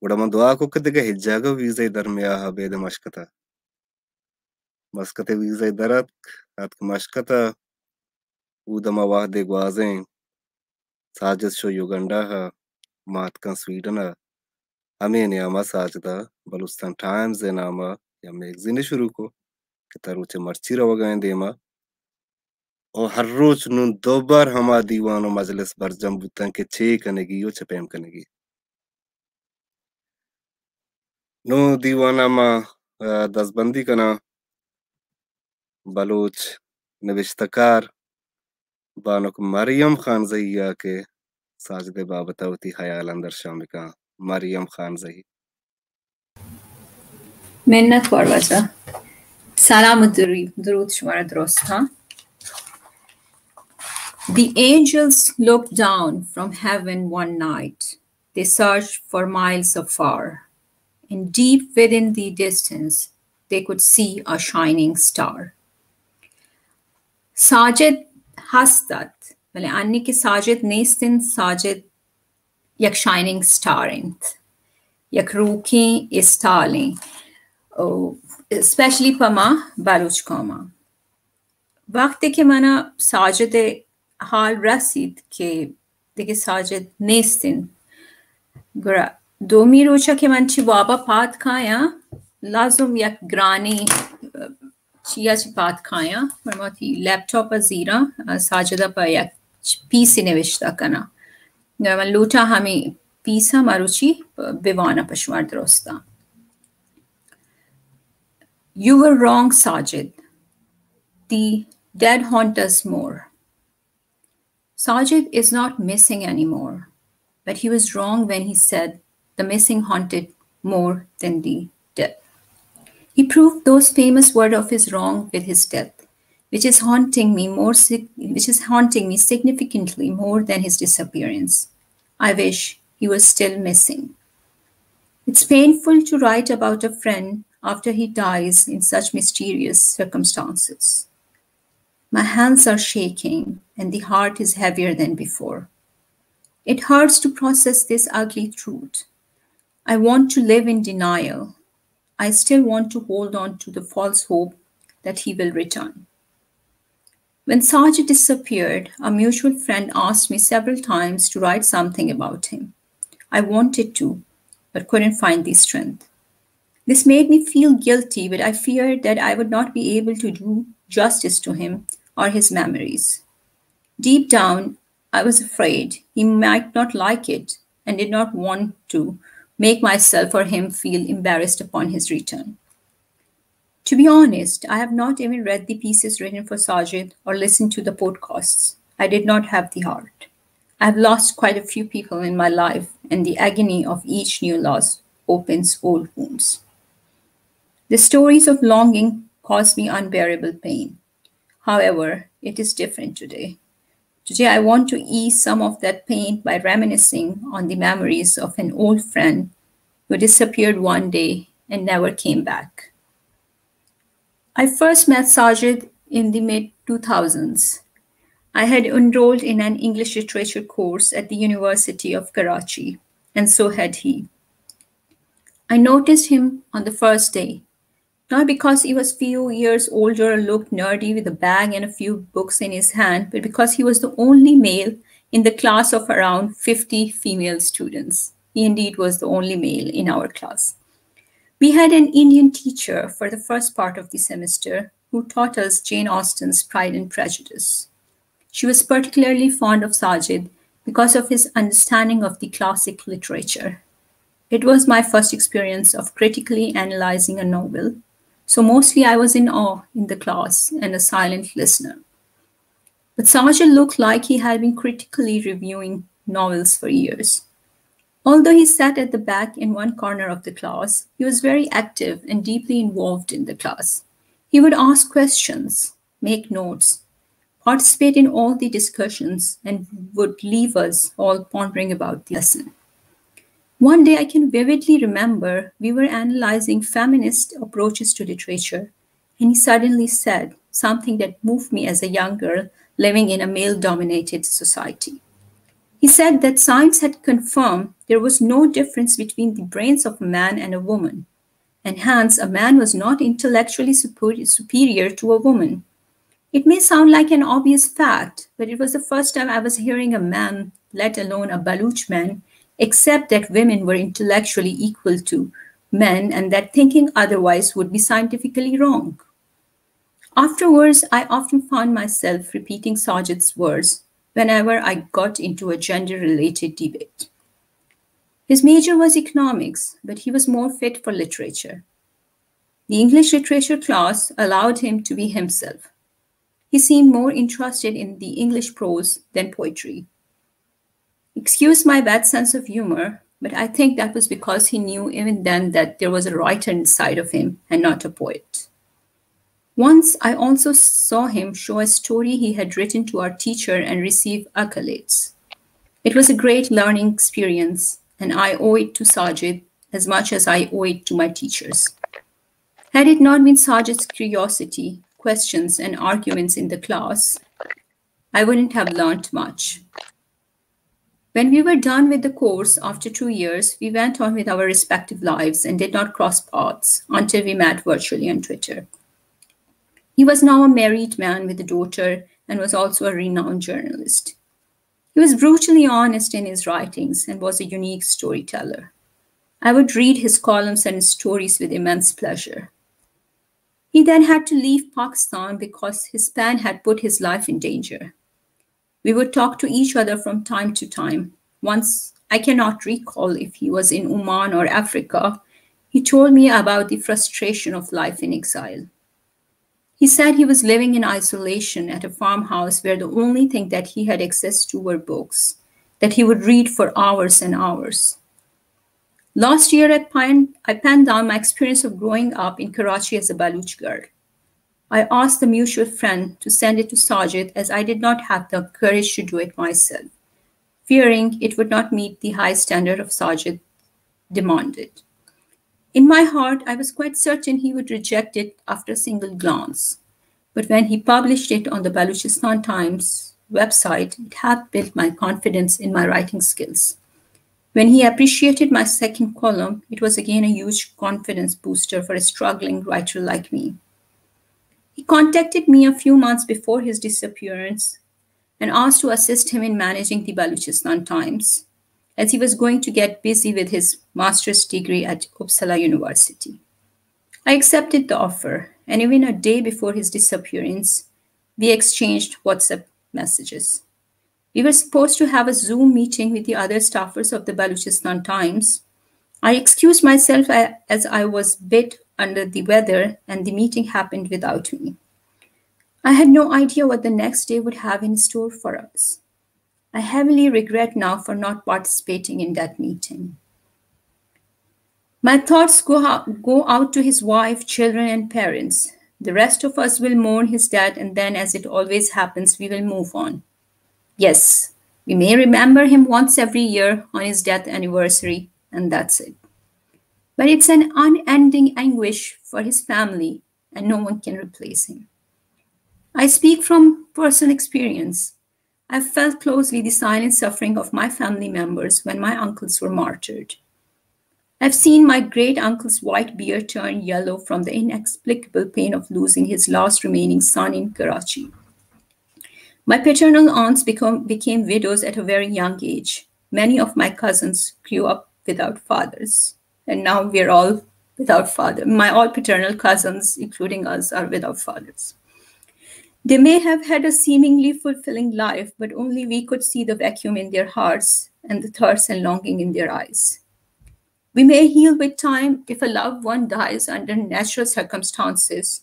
گڑا من دعا کو کہ دگہ ہچ جاگہ ویزہ درمیاہ ابید مشکتا۔ مسکتے ویزہ در اتک، اتک مشکتا، اود ہما وہدے گوازیں۔ ساجد شو یوگنڈا ء، ما اتکاں سویڈن ء۔ ہمے نیام ء ساجد ء بلوچستان ٹائمز ء نام ء یا میگزینے شروع کو کہ تا روچ ء مرچی روگا ایں دیما۔ او ہر روچ نوں دوبر ہما دیوان و مجلس برجم بوتاں کہ چے کنگی و چہ پیم کنگی۔ نوں دیوان ء ما، ء، دزبندی کناں بلوچ نبشتہ کار بانک مریم خانزئی ء کہ ساجد ء بابت ء وتی خیالاں درشان بکاں۔ مریم خانزئی۔ منت وار واجہ۔ سلام و دری-، درود شمارا درستاں۔ The angels looked down from heaven one night. They searched for miles afar, and deep within the distance, they could see a shining star. Sajid ہست ات، بلے انی کہ ساجد نیست انت، ساجد یک شائننگ سٹار انت، یک روکیں استالیں، او اسپیشلی پہ ما بلوچ قوماں۔ وقتے کہ منا ساجد ء حال رسیت کہ دگہ ساجد نیست انت، گڑا دومی روچا کہ من چی وابا پاد کایاں، لازم یک گرانیں چیا چی پاد کایاں، من وتی لیپ ٹاپ ء زیراں، ساجد ء پہ یک پیسے نوشتہ کناں۔ گڑا من لوٹاں ہمے پیساں مروچی بواناں پہ شمار درستاں۔ You were wrong, Sajid. The Dead haunt us more. Sajid is not missing anymore, but he was wrong when he said the missing haunted more than the death. He proved those famous words of his wrong with his death, which is haunting me more sig- which is haunting me significantly more than his disappearance. I wish he was still missing. It's painful to write about a friend after he dies in such mysterious circumstances. My hands are shaking and the heart is heavier than before. It hurts to process this ugly truth. I want to live in denial. I still want to hold on to the false hope that he will return. When Sajid disappeared, a mutual friend asked me several times to write something about him. I wanted to, but couldn't find the strength. This made me feel guilty, but I feared that I would not be able to do justice to him or his memories. Deep down, I was afraid he might not like it and did not want to make myself or him feel embarrassed upon his return. To be honest, I have not even read the pieces written for Sajid or listened to the podcasts. I did not have the heart. I have lost quite a few people in my life, and the agony of each new loss opens old wounds. The stories of longing cause me unbearable pain. However, it is different today. Today, I want to ease some of that pain by reminiscing on the memories of an old friend who disappeared one day and never came back. I first met Sajid in the mid two thousands. I had enrolled in an English literature course at the University of Karachi, and so had he. I noticed him on the first day, not because he was few years older or looked nerdy with a bag and a few books in his hand, but because he was the only male in the class of around fifty female students. He indeed was the only male in our class. We had an Indian teacher for the first part of the semester who taught us Jane Austen's Pride and Prejudice. She was particularly fond of Sajid because of his understanding of the classic literature. It was my first experience of critically analyzing a novel, so mostly I was in awe in the class and a silent listener. But Sajid looked like he had been critically reviewing novels for years. Although he sat at the back in one corner of the class, he was very active and deeply involved in the class. He would ask questions, make notes, participate in all the discussions, and would leave us all pondering about the lesson. One day I can vividly remember we were analyzing feminist approaches to literature, and he suddenly said something that moved me as a young girl living in a male-dominated society. He said that science had confirmed there was no difference between the brains of a man and a woman, and hence a man was not intellectually superior to a woman. It may sound like an obvious fact, but it was the first time I was hearing a man, let alone a Baloch man, accept that women were intellectually equal to men and that thinking otherwise would be scientifically wrong. Afterwards, I often found myself repeating Sajid's words whenever I got into a gender-related debate. His major was economics, but he was more fit for literature. The English literature class allowed him to be himself. He seemed more interested in the English prose than poetry. Excuse my bad sense of humor, but I think that was because he knew even then that there was a writer inside of him and not a poet. Once I also saw him show a story he had written to our teacher and receive accolades. It was a great learning experience, and I owe it to Sajid as much as I owe it to my teachers. Had it not been Sajid's curiosity, questions, and arguments in the class, I wouldn't have learned much. When we were done with the course after two years, we went on with our respective lives and did not cross paths until we met virtually on Twitter. He was now a married man with a daughter and was also a renowned journalist. He was brutally honest in his writings and was a unique storyteller. I would read his columns and stories with immense pleasure. He then had to leave Pakistan because his pen had put his life in danger. We would talk to each other from time to time. Once, I cannot recall if he was in Oman or Africa, he told me about the frustration of life in exile. He said he was living in isolation at a farmhouse where the only thing that he had access to were books, that he would read for hours and hours. Last year, I penned, I penned down my experience of growing up in Karachi as a Baluch girl. I asked a mutual friend to send it to Sajid, as I did not have the courage to do it myself, fearing it would not meet the high standard of Sajid demanded. In my heart, I was quite certain he would reject it after a single glance. But when he published it on the Baluchistan Times website, it half built my confidence in my writing skills. When he appreciated my second column, it was again a huge confidence booster for a struggling writer like me. He contacted me a few months before his disappearance and asked to assist him in managing the Baluchistan Times, as he was going to get busy with his master's degree at Uppsala University. I accepted the offer, and even a day before his disappearance, we exchanged WhatsApp messages. We were supposed to have a Zoom meeting with the other staffers of the Baluchistan Times. I excused myself a- as I was a bit under the weather, and the meeting happened without me. I had no idea what the next day would have in store for us. I heavily regret now for not participating in that meeting. My thoughts go, ho- go out to his wife, children, and parents. The rest of us will mourn his death, and then, as it always happens, we will move on. Yes, we may remember him once every year on his death anniversary, and that's it. But it's an unending anguish for his family, and no one can replace him. I speak from personal experience. I felt closely the silent suffering of my family members when my uncles were martyred. I've seen my great uncle's white beard turn yellow from the inexplicable pain of losing his last remaining son in Karachi. My paternal aunts become, became widows at a very young age. Many of my cousins grew up without fathers. And now we're all without father. My all paternal cousins, including us, are without fathers. They may have had a seemingly fulfilling life, but only we could see the vacuum in their hearts and the thirst and longing in their eyes. We may heal with time if a loved one dies under natural circumstances,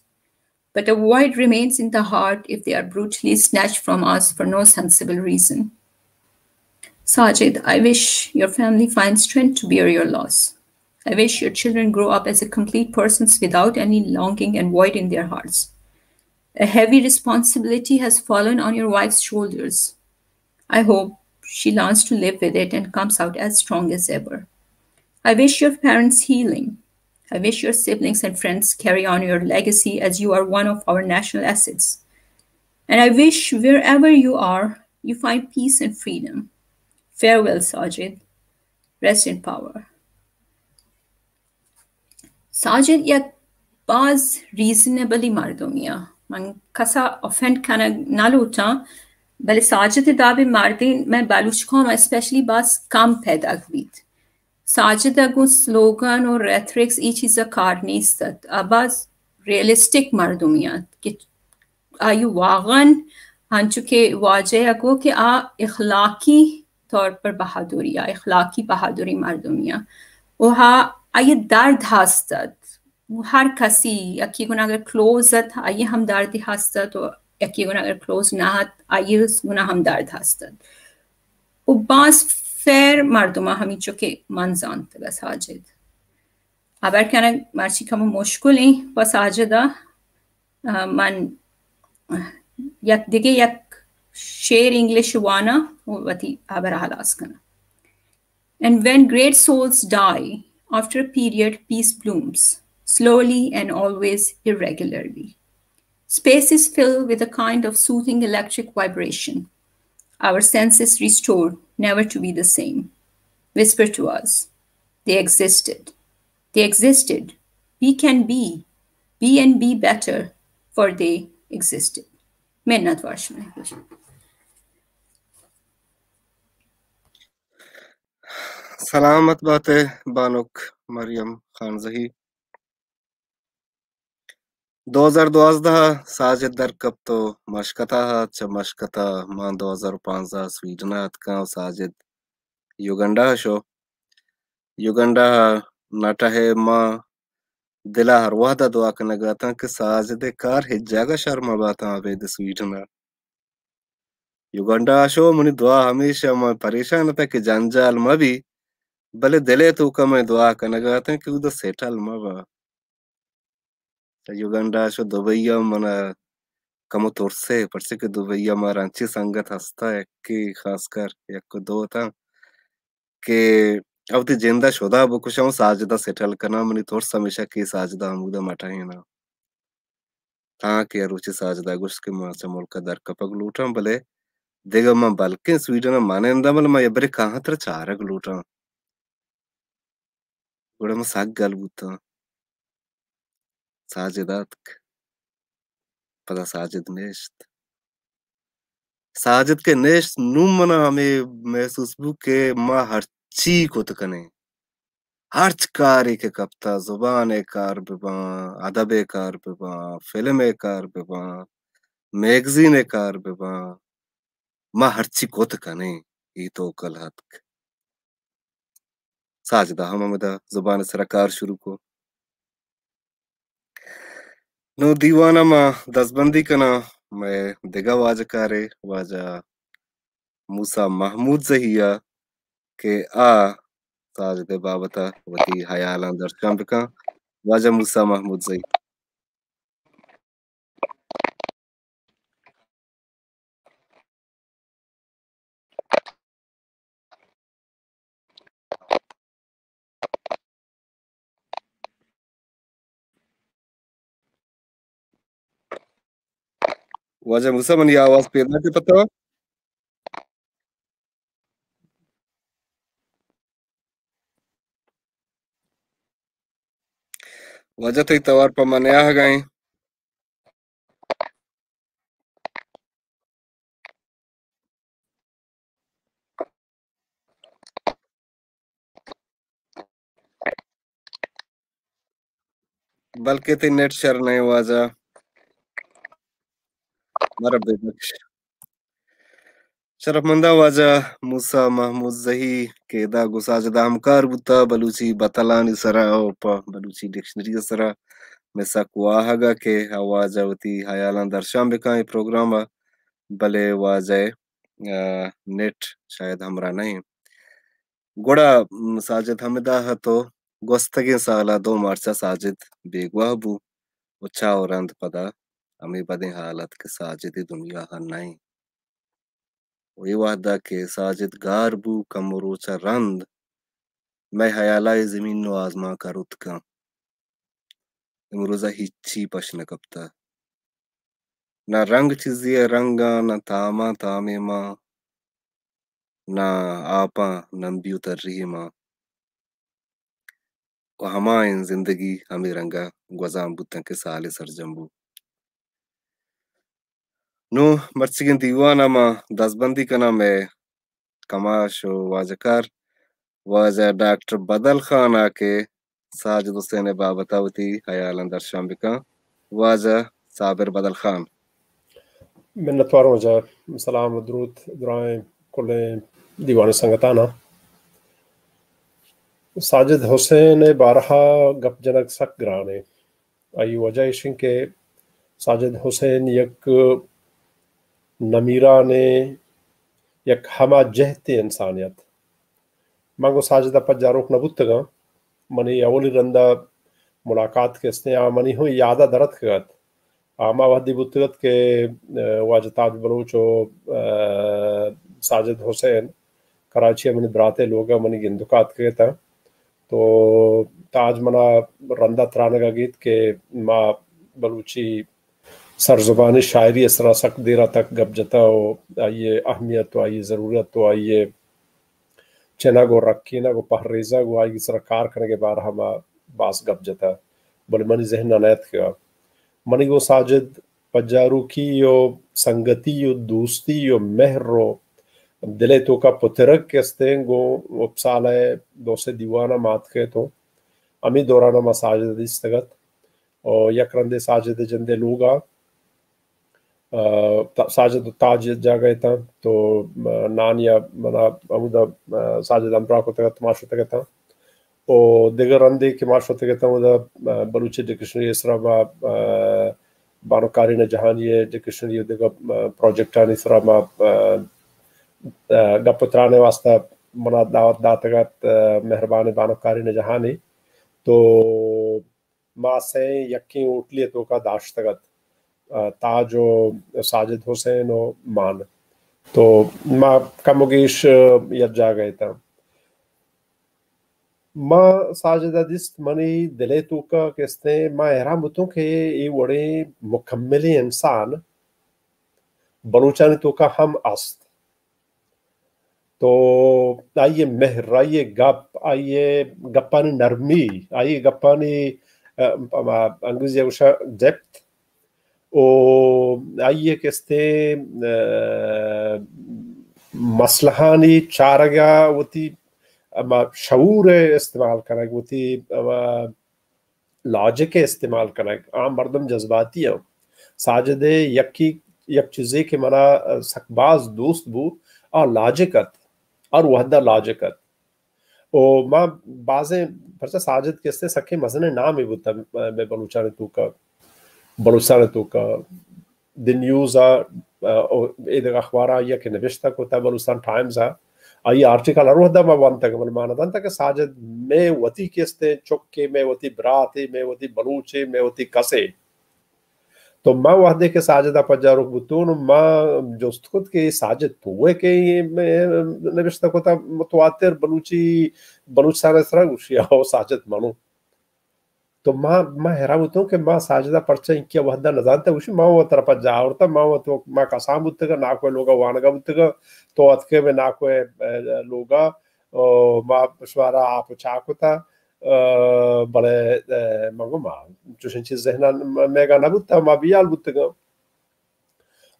but a void remains in the heart if they are brutally snatched from us for no sensible reason. Sajid, I wish your family finds strength to bear your loss. I wish your children grow up as a complete persons without any longing and void in their hearts. A heavy responsibility has fallen on your wife's shoulders. I hope she learns to live with it and comes out as strong as ever. I wish your parents healing. I wish your siblings and friends carry on your legacy, as you are one of our national assets. And I wish wherever you are, you find peace and freedom. Farewell, Sajid. Rest in power. Sajid یک باز ریزنبلی مردمی ء، من کسا آفنڈ کنگ نہ لوٹاں، بلے ساجد ء داب ء مردین مئے بلوچ قوم ء اسپیشلی باز کم پیداک بیت. ساجد ء گوں سلوگن و ریترکس ای چیز ء کار نیست ات. آ باز ریئلسٹک مردمی ات کہ آئی واغن انچو کہ واجہ ء گو کہ آ اخلاقی طور پر بہادری ء، اخلاقی بہادری مردمی ء. و ہا آئی درد ہست ات. ہر کسی یکی گنا اگر کلوز ات، آئی ہم دردی ہست ات، و یکی گنا اگر کلوز نہ ات، آئی گنا ہم درد ہست ات. و باز فیر مردم ہمینچو کہ من زانتگ ساجد. ہبر کنگ مرچی کم مشکل ایں پہ ساجد ء. ء، من یک دگہ یک شعر انگلش واناں و وتی ہبر ء ہلاس کناں. And when great souls die, after a period, peace blooms, slowly and always irregularly. Space is filled with a kind of soothing electric vibration. Our senses restored, never to be the same, whisper to us, "They existed. They existed. We can be, be and be better, for they existed." منت وار شمئے. سلامت باتے بانک مریم خانزہی. دو ہزار دوازدہ ء ساجد در کپت و مشکتا ات. چہ مشکتا من دو ہزار پانزدہ ء سویڈن ء اتکاں و ساجد یوگنڈا ء شو. یوگنڈا ء نٹہ ء ما دل ءَ ہر وہد ءَ دعا کنگ ءَ اتاں کہ ساجد ءِ کار ہچ جاگہ شر مہ باتاں ابید سویڈن ءَ۔ یوگنڈا ءَ شو منی دعا ہمیشہ، من پریشان اتاں کہ جنجال مہ بی، بلے دل ءِ توک ءَ من دعا کنگ ءَ اتاں کہ اودا سیٹل مہ با۔ یوگنڈا ءَ شو دبئی ءَ من ءَ کمو ترسے، پرچے کہ دبئی ءَ مارا انچیں سنگت ہستا، یکے خاص کر یک دو اتاں کہ وتی جند ءَ شدا بکشاں، ساجد ءَ سیٹل کناں۔ منی ترس ہمیشہ کہ ساجد ءَ ہمودا مٹہیناں۔ تاں کہ ہر روچے ساجد ءَ گوشت کہ من چہ ملک ءَ در کپگ لوٹاں، بلے دگہ من بلکیں سویڈن ءَ ماننداں، بلے من یبرے کاہاں ترا چارگ لوٹاں۔ گڑا من سک گل بوتاں۔ ساجد اتک۔ پدا ساجد نشت۔ ساجد کہ نشت، نوں من ءَ ہمے محسوس بو کہ ما ہرچی کت کنیں، ہرچ کارے کہ کپتہ، زبان ءِ کار بہ باں، ادب ءِ کار بہ باں، فلم ءِ کار بہ باں، میگزین ءِ کار بہ باں، ما ہرچی کت کنیں، اے توکل اتک۔ ساجد ءَ ہم ہمدا زبان ءِ سرا کار شروع کو۔ نوں دیوان ءَ ما دزبندی کناں، مئے دگہ واجہ کارے، واجہ موسیٰ محمود زہی ءَ کہ آ ساجد ءِ بابت ءَ وتی ہیالاں درشان بکاں۔ واجہ موسیٰ محمود زہی۔ واجہ موسیٰ، منی آواز پیداک ءَ پہ تو؟ واجہ تئی توار پہ من نیاہگ ءَ ایں۔ بلکہ تئی نیٹ شر نہ ایں واجہ۔ مارا ببخش۔ شرفمنداں واجہ موسیٰ محمود زہی کہ ادا گوں ساجد ءَ ہمکار بوتہ، بلوچی بتلانی سرا و پہ بلوچی ڈکشنری ءِ سرا، مئے سک واہگ ءَ کہ آ واجہ وتی ہیالاں درشان بکاں اے پروگرام ءَ، بلے واجہ ءِ، آ، نیٹ شاید ہمراہ نہ ایں۔ گڑا، م، ساجد ہمدا ءَ تو گوستگیں سال ءَ دو مارچ ءَ ساجد بیگواہ بو و چہ و رند پدا ہمے بدیں حال ات کہ ساجد اے دنیا ءَ نہ ایں۔ و اے وہد ءَ کہ ساجد گار بو، کمو روچ ءَ رند مئے ہیال ءَ اے زمین و آزمانک ءَ رتکاں۔ امروز ءَ ہچی پش نہ کپتہ۔ نہ رنگ چیزے ءِ رنگاں، نہ تاماں تامیماں، نہ آپاں نمبی و تریماں۔ و ہمائیں زندگی ہمے رنگ ءَ گوزان بوتاں کہ سالے سرجم بو۔ نوں مرچیگیں دیوان ءَ ما دزبندی کناں مئے کماش و واجکار واجہ ڈاکٹر بدل خان ءَ کہ ساجد حسین ءِ بابت ءَ وتی ہیالاں درشان بکاں۔ واجہ صابر بدل خان۔ منتوار واجہ، سلام و دروت درائیں کلیں دیوان ءِ سنگتاناں۔ ساجد حسین ءِ بارہ ءَ گپ جنگ سک گران ایں۔ آئی وجہ ایش انت کہ ساجد حسین یک نمیرانیں، یک ہما جہتیں انسانے ات۔ من گوں ساجد ءَ پجاروک نہ بوتگاں۔ منی اولی رند ءَ ملاقات کہ استیں، آ منی ہوں یاد ءَ در اتکگ ات۔ آ ہما وہدی بوتگ ات کہ، آ، واجہ تاج بلوچ و، آ، ساجد حسین کراچی ءَ منی برات ءِ لوگ ءَ منی گندک ءَ اتکگ اتاں۔ تو تاج منا رند ءَ ترانگ ءَ گیت کہ ما بلوچی سرزبانی شاعری ءِ سرا سک دیر ءَ تک گپ جتہ و آئی ءِ اہمیت و آئی ءِ ضرورت و آئی ءِ چنگ و رکینگ و پہریزگ و آئی ءِ سرا کار کنگ ءِ بارہ ءَ ما باز گپ جتہ، بلے منی ذہن ءَ نہ اتکگ۔ منی گوں ساجد پجاروکی و سنگتی و دوستی و مہر و دل ءِ توکا پترگ کہ استیں، گوں اپسالہ ءِ دو سے دیوان ءَ ما اتکگ اتوں۔ ہمے دوران ءَ ما ساجد ءَ دیستگ ات۔ و یک رندے ساجد ءِ جند ءِ لوگ ءَ، آ، تا-، ساجد و تاج یک جاگہ اتاں، تو، آ، نانی ءَ منا ہمودا، آ، ساجد ہمراہ کتگ ات، ما شتگ اتاں۔ او دگہ رندے کہ ما شتگ اتاں اودا، آ، بلوچی ڈکشنری ءِ سرا ما، آ، بانک کارین جہانی ءِ ڈکشنری ءُ دگہ، آ، پروجیکٹانی سرا ما، آ، آ، گپ ءُ تران ءِ واستہ منا دعوت داتگ ات، آ، مہربان بانک کارین جہانی۔ تو ما سئیں یکیں ہوٹلے ءِ توکا داشتگ ات، آ، تاج ءُ ساجد حسین ءُ من۔ تو ما کم ءُ گیش، آ، یک جاگہ اتاں۔ ما ساجد ءَ دیست، منی دل ءِ توکا کہ استیں، ما حیران بوتوں کہ اے وڑیں مکملیں انسان بلوچانی توکا ہم است۔ تو آئی ءِ مہر، آئی ءِ گپ، آئی ءِ گپانی نرمی، آئی ءِ گپانی، آ، آ، انگریزی ءَ گوشاں ڈیپتھ، او آئی ءِ کہ استیں، آ، مسئلہانی چارگ ءَ وتی ہما شعور ءِ استعمال کنگ، وتی ہما لاجک ءِ استعمال کنگ۔ عام مردم جذباتی آں۔ ساجد ءِ یکی، یک چیزے کہ منا سک باز دوست بو، آ لاجک ات۔ ہر وہدا لاجک ات۔ او ما بازیں، پرچا ساجد کہ استیں سکیں مزنیں نامے بوتگ مئے بلوچانی توکا، بلوچستان ءِ توکا۔ دی نیوز ءَ، آ، او اے دگہ اخباراں آئی ءَ کہ نبشتہ کتہ، بلوچستان ٹائمز ءَ، آئی ءِ آرٹیکل ہر وہدا ما ونتگ، بلے ما نہ زانتگ کہ ساجد مئے وتی کہ استیں چکے، مئے وتی براتے، مئے وتی بلوچے، مئے وتی کسے۔ تو ما وہدے کہ ساجد ءَ پجاروک بوتوں، ما جست کت کہ اے ساجد تو ئے کہ اے مئے نبشتہ کتہ متواتر بلوچی، بلوچستان ءِ سرا؟ گوشی، او ساجد منوں۔ تو ما، ما حیران بوتوں کہ ما ساجد ءَ پرچا اینکہ وہدا نزانتہ، گوشی، ما وت ترا پجا آورتہ، ما وت، ما کسان بوتگاں، ناکو ءِ لوگا وانگا بوتگاں، تو اتکے مئے ناکو ءِ، اے، لوگا، او ما شمارا آپ ءُ چاہ کتہ، اے، بلے، اے، من گو ما چوشیں چیز ذہن ءَ مئیگا نہ بوتہ، ما بیال بوتگاں۔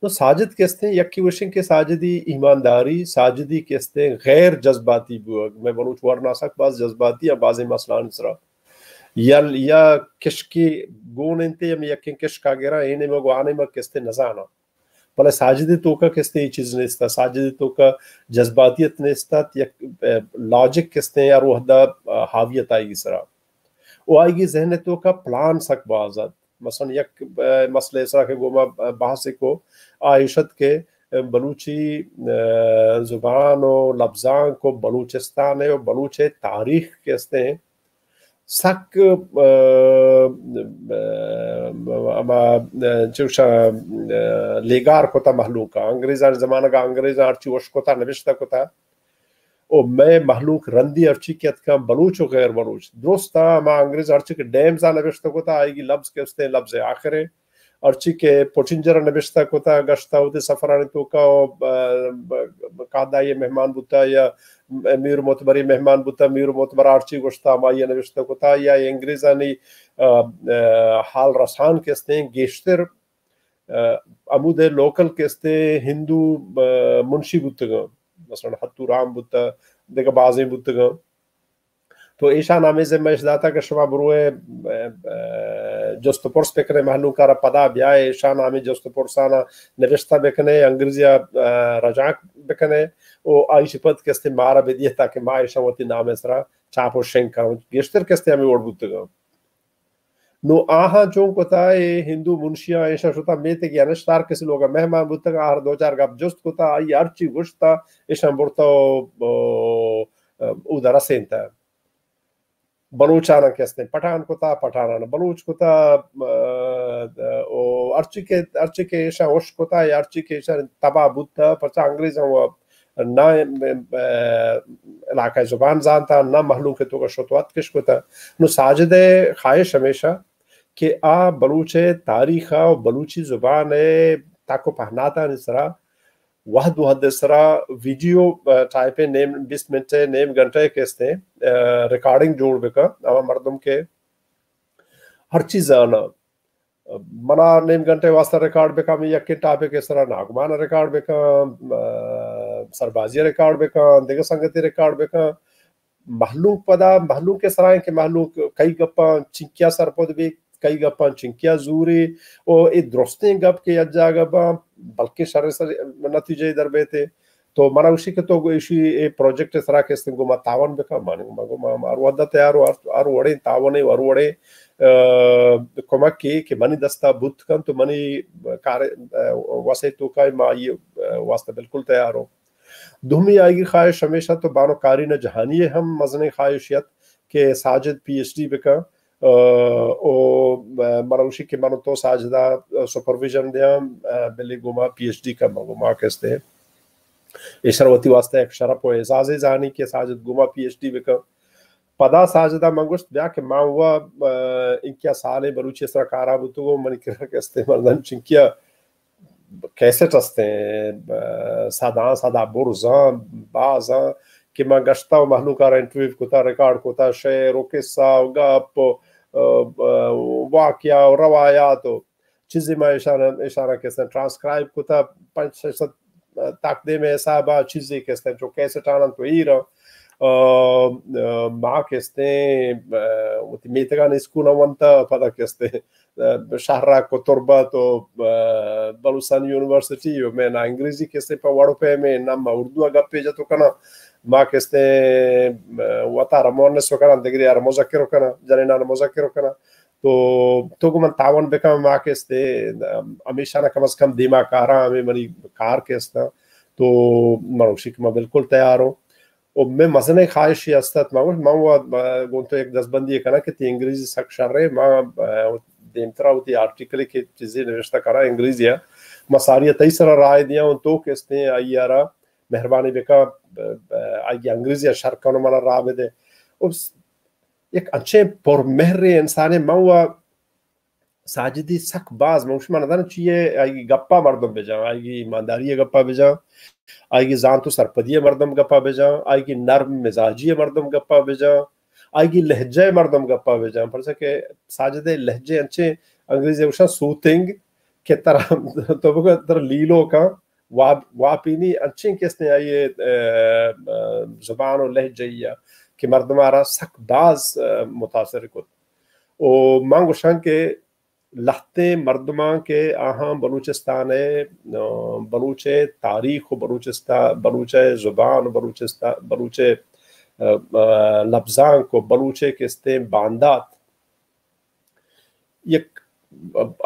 نو ساجد کہ استیں، یکے گوشیں کہ ساجدی ایمانداری، ساجدی کہ استیں غیر جذباتی بوگ۔ مئے بلوچ ورنا سک باز جذباتی آں بازیں مسئلہانی سرا۔ یا، یا کشکے گون انت، یا یکیں کشکا گراں، اے نیمگ و آ نیمگ کہ استیں نزاناں۔ بلے ساجدی توکا کہ استیں اے چیز نیست، ساجدی توکا جذباتیت نیست، یک، اے، لاجک کہ استیں ہر وہدا، اے، حاویت آئی سرا۔ و آئی ذہن توکا پلان سک باز ات۔ مثلاً یک، اے، مسئلہ سرا کہ گوما، اے، بحث کو، آ ایش ات کہ، اے، بلوچی، اے، زبان و لبزانک و بلوچستان ء و بلوچ ء تاریخ کہ استیں سک، اے، اے، اما، اے، چوشا، اے، لیگار کتا مہلوکا۔ انگریزانی زمانگا انگریزاں ہرچی وش کتا نوشتہ کتا۔ و مئے مہلوک رندی ہرچی کہ اتکاں، بلوچ و غیر بلوچ، درست ہما انگریز ہرچی کہ ڈیمز ء نبشتہ کتا، آئی گی لبز کہ استیں لبز آخر ء، ہرچی کہ پوٹنجر ء نبشتہ کتا، گشتا وتی سفرانی توکا و، ب-، ب-، کادائی مہمان بوتا یا میر معتبری مہمان بوتا، میر معتبر ہرچی گوشتا ہمائی نبشتہ کتا، یا انگریزانی، ا، ا، حال رسان کہ استیں گیشتر ا، ہمود ء لوکل کہ استیں ہندو، ا، منشی بوتگاں، مثلاً ہتو رام بوتہ، دگہ بازیں بوتگاں۔ تو ایشان ہمیں ذمہ اش داتا کہ شما بروئے، ا، ا، جست و پرس بکنے، مہلوک ء را پدا بیائے، ایشان ہمیں جست و پرسانا نوشتہ بکنے، انگریزی ء، ا، رجانک بکنے، و آئی شپت کہ استیں مارا بدیے تاکہ ما ایشان وتی نام ء سرا چاپ و شنگ کنوں۔ گیشتر کہ استیں ہمیں وڑ بوتگاں۔ نوں آہاں چون کتا، اے ہندو منشیاں ایشاں شتا میتگے انشتار کسی لوگا مہمان بوتگاں، آہر دو چار گپ جست کتا، آئی ہرچی گوشتا ایشاں برتا و، او، اودا رسینتا۔ بلوچاناں کہ استیں پٹھان کتا، پٹھاناں بلوچ کتا، او ہرچی کہ، ہرچی کہ ایشاں ہوش کتا یا ہرچی کہ ایشاں تباہ بوتا، پرچا انگریزاں و نہ، ا، علاقہ زبان زانتا، نہ مہلوک توکا شت و اتکش کتا۔ نو ساجد ء خواہش ہمیشہ کہ آ بلوچ ء تاریخ ء و بلوچی زبان ء تک و پہناتانی سرا وہد وہد ء سرا ویڈیو، ا، ٹائپ ء نیم، بیست منٹ ء نیم گھنٹہ ء کہ استیں، ا، ریکارڈنگ جوڑ بکن، ہما مردم کہ ہر چیز زاناں۔ منا نیم گھنٹے واسطہ ریکارڈ بکن، ہمے یکیں ٹاپک ء سرا ناگمان ریکارڈ بکن، ا، سربازی ریکارڈ بکن، دگہ سنگتی ریکارڈ بکن۔ مہلوک پدا، مہلوک ء سرا انت کہ مہلوک کئی گپاں چنکیا سرپد بیت، کئی گپاں چنکیا زوری، او اے درستیں گپ کہ یک جاگہ باں، بلکیں شر سر نتیجہ در بیتے۔ تو منا گوشی کہ تو ایشی اے پروجیکٹ سرا کستیں گو ما تعاون بکن، من گو ما ہر وھدا تیار و ہر، ہر وڑیں تعاونے و ہر وڑیں، آ، کمکے کہ منی دستا بوت کن تو منی کار، آ، وسے توکا ما آئی، آ، واسطہ بالکل تیار ہوں۔ دومی آئی خواہش ہمیشہ تو بانو کارین جہانی ہم مزنیں خواہش یت کہ ساجد پی ایچ ڈی بکن، آ، او، آ، منا گوشی کہ من تو ساجدا سپرویژن دیاں، آ، بلے گو ما پی ایچ ڈی کن، گو ما کستیں ایشرا وتی واسطہ یک شرپ و اعزازے زانی کہ ساجد گو ما پی ایچ ڈی بکن۔ پدا ساجدا من گوشت بیا کہ ما و، آ، انکیا سالیں بلوچی سرا کارا بوتگوں، منی کرا کستیں مردم چنکیا کیسٹ استیں، آ، سداں سدا برزاں بازاں کہ من گشتا و مہلوکارا انٹرویو کتا، ریکارڈ کتا، شعر و قصہ و گپ و، آ، آ، واقعہ و روایات و چیزے ما ایشانا، ایشانا کستیں ٹرانسکرائب کتا، پنچ شش سد تقدیم حسابا چیزے کستیں چو کیسٹ آنن تو ایرا، آ، آ، ما کستیں، آ، وتی میتگان اسکول ونتا پدا کستیں، آ، شہرا کتربا تو، آ، بلوچستان یونیورسٹی و میں نا انگریزی کستیں پہ وڑ پہ میں نا ما اردو گپے جتو کنا، ما کستیں، آ، وتا را مونس کنا، دگری آر مذکر کنا، جنینان مذکر کنا۔ تو، تو گو من تعاون بکن، ما کستیں، ہمیشہ نہ کم از کم دیما کاراں، ہمیں منی کار کستاں۔ تو من گوشی کہ ما بالکل تیار ہوں۔ و میں مزنیں خواہشی ہستت، ما گوشت، ما و، گوں تو یک دستبندی کناں کہ تی انگریزی سک شر ہے، ما، آ، دیمترا وتی آرٹیکل کہ چیزی نوشتہ کناں انگریزی ہے، ما ساری تئی سرا رائے دیاں، و تو کستیں آئی آرا مہربانی بکن، آ، آ، آئی انگریزی شر کن و منا راہ بدے۔ و یک انچیں پرمہریں انسانے، من و ساجدی سک باز، من شما ندانم چیے، آئی گپا مردم بجان، آئی ایمانداری گپا بجان، آئی زانت و سرپدی مردم گپا بجان، آئی نرم مزاجی مردم گپا بجان، آئی لہجہ مردم گپا بجان، پرچہ کہ ساجد لہجہ انچیں انگریزی گوشان سوتنگ کہ ترا تو بگو ترا لیلو کن، واپ-، واپینی انچیں کستیں آئی، آ، آ، زبان و لہجہ ای کہ مردم آرا سک باز، آ، متاثر کت۔ و من گوشاں کہ لہتیں مردماں کہ آہاں بلوچستان ء، آ، بلوچ ء تاریخ و بلوچستان، بلوچ ء زبان و بلوچستان، بلوچ ء، آ، آ، لبزانک و بلوچ ء کستیں باندات یک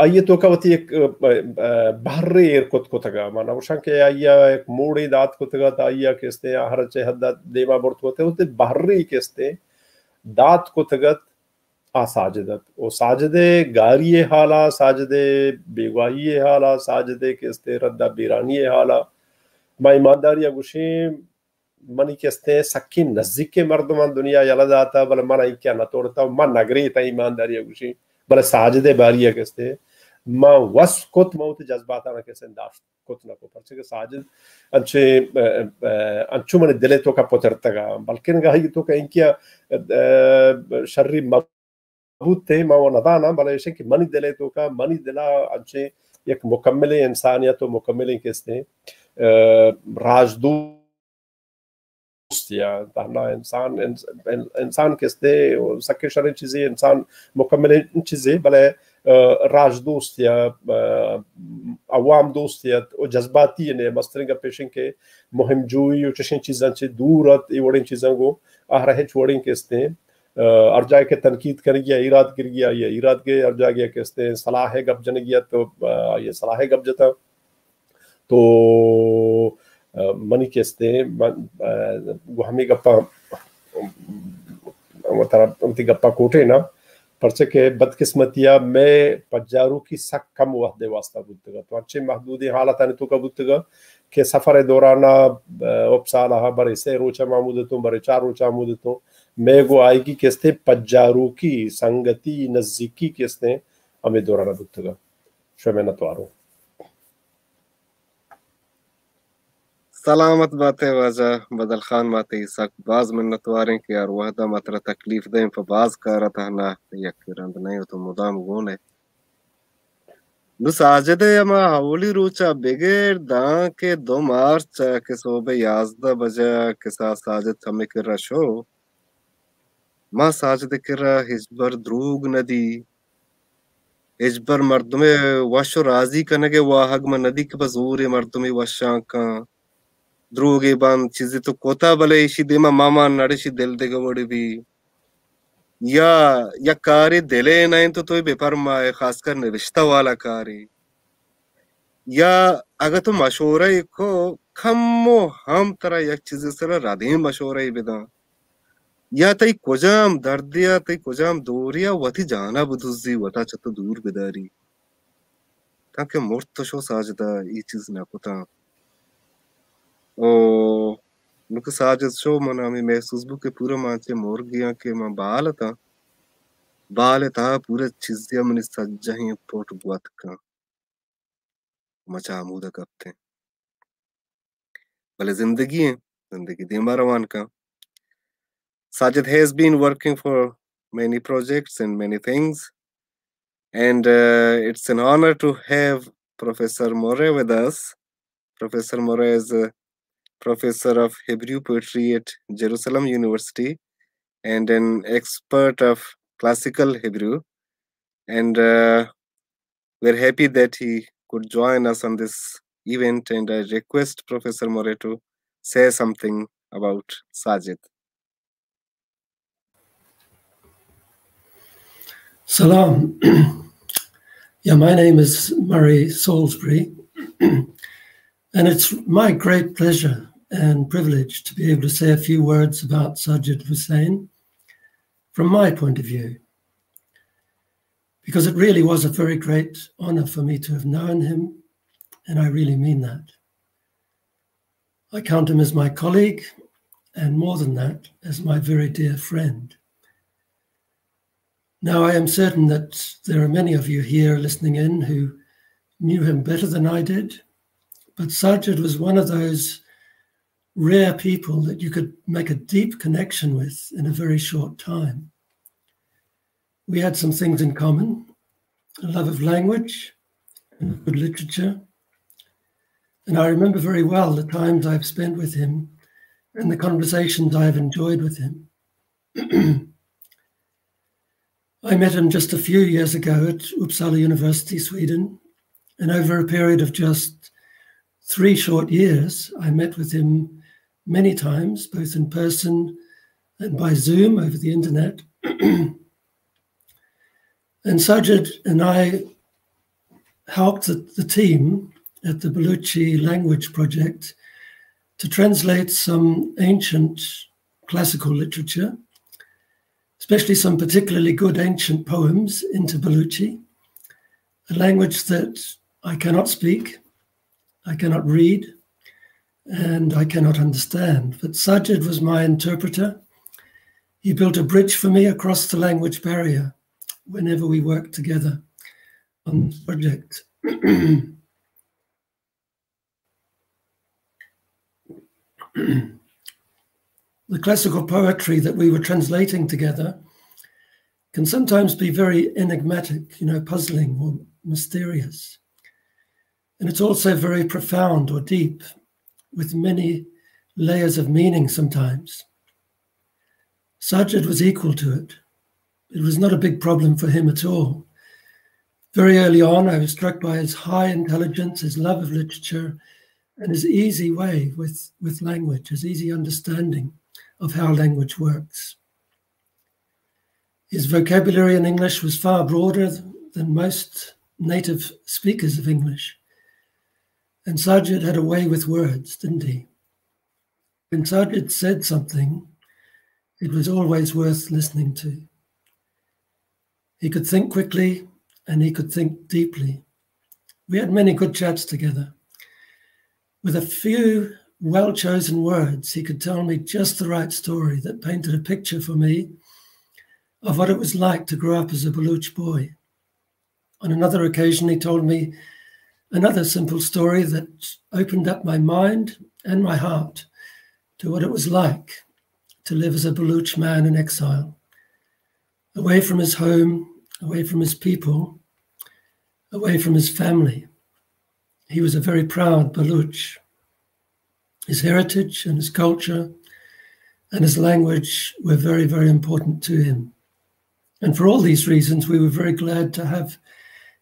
آئی ء توکا وتی یک، آ، آ، بہرے ایر کت کتگ ء۔ من گوشاں کہ آئی ء یک موڑے دات کتگ ات، آئی ء کستیں آ ہر چہ حد ء دیما برت کت ات، وتی بہرے کستیں دات کتگ ات، آ ساجد ات۔ و ساجد ء گاری ء حالا، ساجد ء بیگواہی ء حالا، ساجد ء کستیں رد ء بیرانی ء حالا، ما ایمانداری ء گوشیں، منی کستیں سکیں نزیکیں مردماں دنیا یلہ داتا، بلے من اینکہ نہ توڑتا، من نگریتا ایمانداری ء گوشیں، بلے ساجد ء باری ء کستیں من وس کت، من وتی جذباتاں کستیں داشت کت نہ کت، پرچہ کہ ساجد انچیں، ا، ا، انچو منی دل ء توکا پترتگا، بلکن گاہی توکا اینکہ، ا، شری مہ بوتیں، ما و نداناں، بلے ایشیں کہ منی دل ء توکا، منی دل ء انچیں یک مکملیں انسانیت و مکملیں کستیں، ا، راجدوست یا تہنا انسان، انس-، ان-، انسان کستیں سکیں شریں چیزے، انسان مکملیں چیزے، بلے، ا، راجدوست یا، ا، عوام دوست یا و جذباتی نے مستریں گپ ایشیں کہ مہم جوئی و چشیں چیزاں چہ دور ات، اے وڑیں چیزاں گوں آہرا ہچ وڑیں کستیں ا، ہر جاگہ کہ تنقید کنگی ء ایراد گرگی ء آئی ء ایراد گے، ہر جاگہ کہ استیں صلاح ء گپ جنگی ء تو، ا، آئی ء صلاح ء گپ جتا۔ تو، ا، منی کہ استیں، من، ا، گوں ہمے گپاں، وترا وتی گپاں کوٹے نا، پرچہ کہ بدقسمتی ء مئے پجاروکی سک کم وہد ء واسطہ بوتگ ات۔ تو انچیں محدودیں حالتانی توکا بوتگ ات کہ سفر ء دوران ء، ا، اپسالہ ء برے سے روچ ء ما مودتوں، برے چار روچ ء مودتوں۔ مئے گوں آئیگی کہ استیں پجاروکی، سنگتی، نزیکی کہ استیں ہمے دوران ء بوتگ ء۔ شمئے منتواروں۔ سلامت بات ئے واجہ بدل خان، ما تئی سک باز منتواریں کہ ہر وہد ء ما ترا تکلیف دئیں، پہ باز کار ء تہنا یک رند نئے تو مدام گون ئے۔ نوں ساجد ء ہما اولی روچ ء بگر داں کہ دو مارچ ء کہ سہب ء یازدہ بجہ ء کہ سا-، ساجد چمے کرا شو، ما ساجد ء کرا ہچبر دروگ نہ دی، ہچبر مردم ء وش و راضی کنگ ء واہگ ما نہ دی کہ بہ زور ء مردمے وشانکاں۔ دروگے بنت، چیزے تو کتا، بلے ایشی دیما ماما نڑشی دل دگہ وڑی بی۔ یا یک کارے دلے نہ انت تو توی بہ پرمائے، خاص کر نوشتہ والا کارے۔ یا اگہ تو مشورہ کو، کمو ہم ترا یک چیزے سرا ردیں مشورہ بداں۔ یا تئی کجام دردے ء، تئی کجام دورے ء وتی جان ء بدزی، وتا چہ تو دور بداری۔ تانکہ مرت تو شو ساجد ء اے چیز نہ کتاں۔ او نوکہ ساجد شو، من ہمے محسوس بو کہ پورا من چہ مرگیاں کہ من بال اتاں، بال ء تہا پورا چیزے ء منی سجہیں پٹ گوتکاں۔ ما چہ ہمودا کپتیں۔ بلے زندگی ایں، زندگی دیما روان کن۔ Sajid has been working for many projects and many things, and uh, it's an honor to have Professor Moreh with us. Professor Moreh is a professor of Hebrew poetry at Jerusalem University and an expert of classical Hebrew. And uh, we're happy that he could join us on this event, and I request Professor Moreh to say something about Sajid. Salam. Yeah, my name is Murray Salisbury, and it's my great pleasure and privilege to be able to say a few words about Sajid Hussain from my point of view, because it really was a very great honor for me to have known him, and I really mean that. I count him as my colleague, and more than that, as my very dear friend. Now, I am certain that there are many of you here listening in who knew him better than I did, but Sajid was one of those rare people that you could make a deep connection with in a very short time. We had some things in common, a love of language and of good literature. And I remember very well the times I've spent with him and the conversations I've enjoyed with him. I met him just a few years ago at Uppsala University, Sweden, and over a period of just three short years, I met with him many times, both in person and by Zoom over the internet. And Sajid and I helped the, the team at the Baluchi Language Project to translate some ancient classical literature, especially some particularly good ancient poems, into Baluchi, a language that I cannot speak, I cannot read, and I cannot understand. But Sajid was my interpreter. He built a bridge for me across the language barrier whenever we worked together on this project. The classical poetry that we were translating together can sometimes be very enigmatic, you know, puzzling or mysterious. And it's also very profound or deep, with many layers of meaning sometimes. Sajid was equal to it. It was not a big problem for him at all. Very early on, I was struck by his high intelligence, his love of literature, and his easy way with, with language, his easy understanding of how language works. His vocabulary in English was far broader than most native speakers of English. And Sajid had a way with words, didn't he? When Sajid said something, it was always worth listening to. He could think quickly and he could think deeply. We had many good chats together. With a few well-chosen words, he could tell me just the right story that painted a picture for me of what it was like to grow up as a Baloch boy. On another occasion, he told me another simple story that opened up my mind and my heart to what it was like to live as a Baloch man in exile, away from his home, away from his people, away from his family. He was a very proud Baloch. His heritage and his culture and his language were very, very important to him. And for all these reasons, we were very glad to have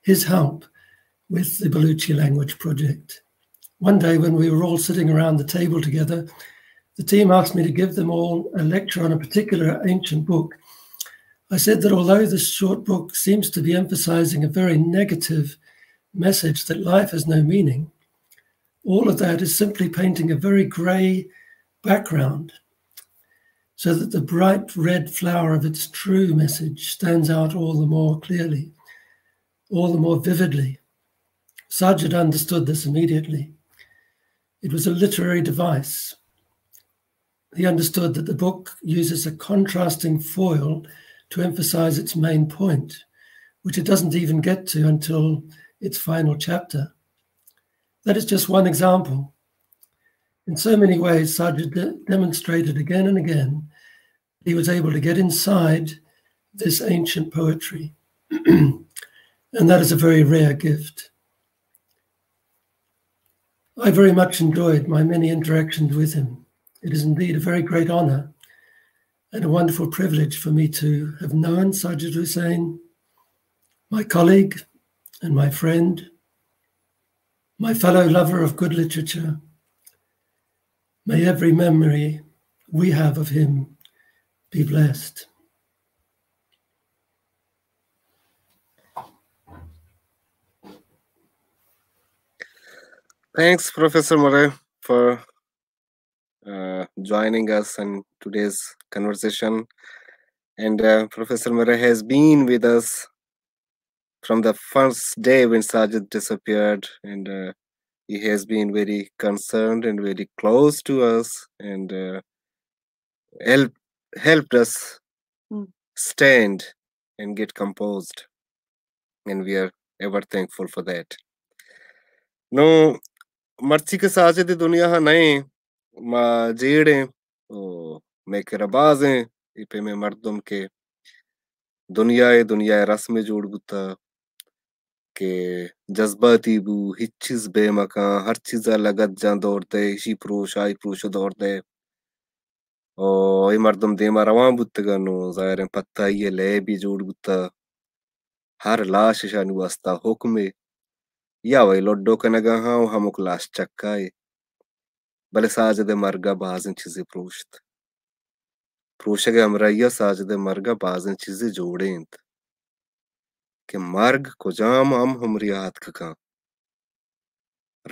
his help with the Baluchi Language Project. One day, when we were all sitting around the table together, the team asked me to give them all a lecture on a particular ancient book. I said that although this short book seems to be emphasizing a very negative message that life has no meaning, all of that is simply painting a very grey background so that the bright red flower of its true message stands out all the more clearly, all the more vividly. Sajid understood this immediately. It was a literary device. He understood that the book uses a contrasting foil to emphasize its main point, which it doesn't even get to until its final chapter. That is just one example. In so many ways, Sajid de- demonstrated again and again he was able to get inside this ancient poetry. And that is a very rare gift. I very much enjoyed my many interactions with him. It is indeed a very great honor and a wonderful privilege for me to have known Sajid Hussain, my colleague and my friend, my fellow lover of good literature. May every memory we have of him be blessed. Thanks, Professor Murray, for uh, joining us in today's conversation. And uh, Professor Murray has been with us from the first day when Sajid disappeared, and uh, he has been very concerned and very close to us, and uh, help helped us Mm. stand and get composed, and we are ever thankful for that. نوں مرچی کہ ساجد دنیا ءَ نہ ایں، ما جیڑ ایں، او مئے کرا باز ایں اے پیمیں مردم کہ دنیا ءَ دنیا ءِ رسمے جوڑ بوتہ کہ جذباتی بو، ہچ چیز بے مکان، ہر چیز ءَ لگت جان دور دئے، ایشی پروش، آئی پروش دور دئے۔ او اے مردم دیما روان بوتگاں، نوں ظاہر ایں پتائی ءِ لیبے جوڑ بوتہ۔ ہر لاش اشانی واسطہ حکمے۔ یا وئی لڈو کنگا ہاں و ہمک لاش چکائے۔ بلے ساجد ءِ مرگ ءَ بازیں چیزے پروشت۔ پروشگ ءِ ہمراہی ءَ ساجد ءِ مرگ ءَ بازیں چیزے جوڑینت کہ مرگ کجام ہم عمرے ءَ آتک کن۔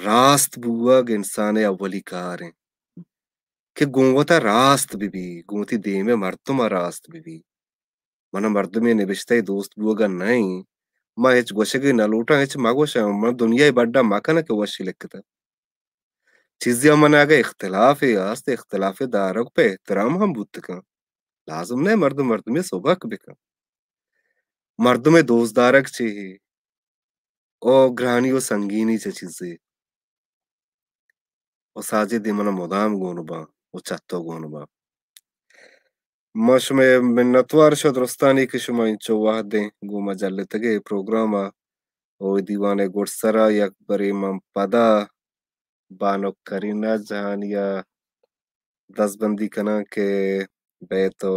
راست بوگ انسان ءِ اولی کار ایں کہ گوں وتا راست بہ بی، گوں وتی دیم ءِ مردم ءَ راست بہ بی۔ من ءَ مردمے نبشتہ ءِ دوست بوگ ءَ نہ ایں۔ من ہچ گوشگ ءَ نہ لوٹاں، ہچ مہ گوشاں۔ من دنیا ءِ بڈ ءَ مہ کناں کہ وشی لکتہ۔ چیزے ءَ من ءَ اگہ اختلافے ہست، اختلاف ءِ دارگ پہ احترام ہم بوت کن۔ لازم نہ مردم مردمے سبک بہ کن۔ مردم ءِ دوست دارگ چے اے؟ او گرانی و سنگینی چہ چیزے؟ و ساجد ءَ من ءَ مدام گون باں و چہ تو گون باں۔ ما شمئے منتوار شہ درستانی کہ شما انچو وہدیں گوں ما جلتگ ئے پروگرام ءَ۔ او دیوان ءِ گڈسر ءَ یک برے من پدا بانک کرینہ جہانی ءَ دزبندی کناں کہ بئیت و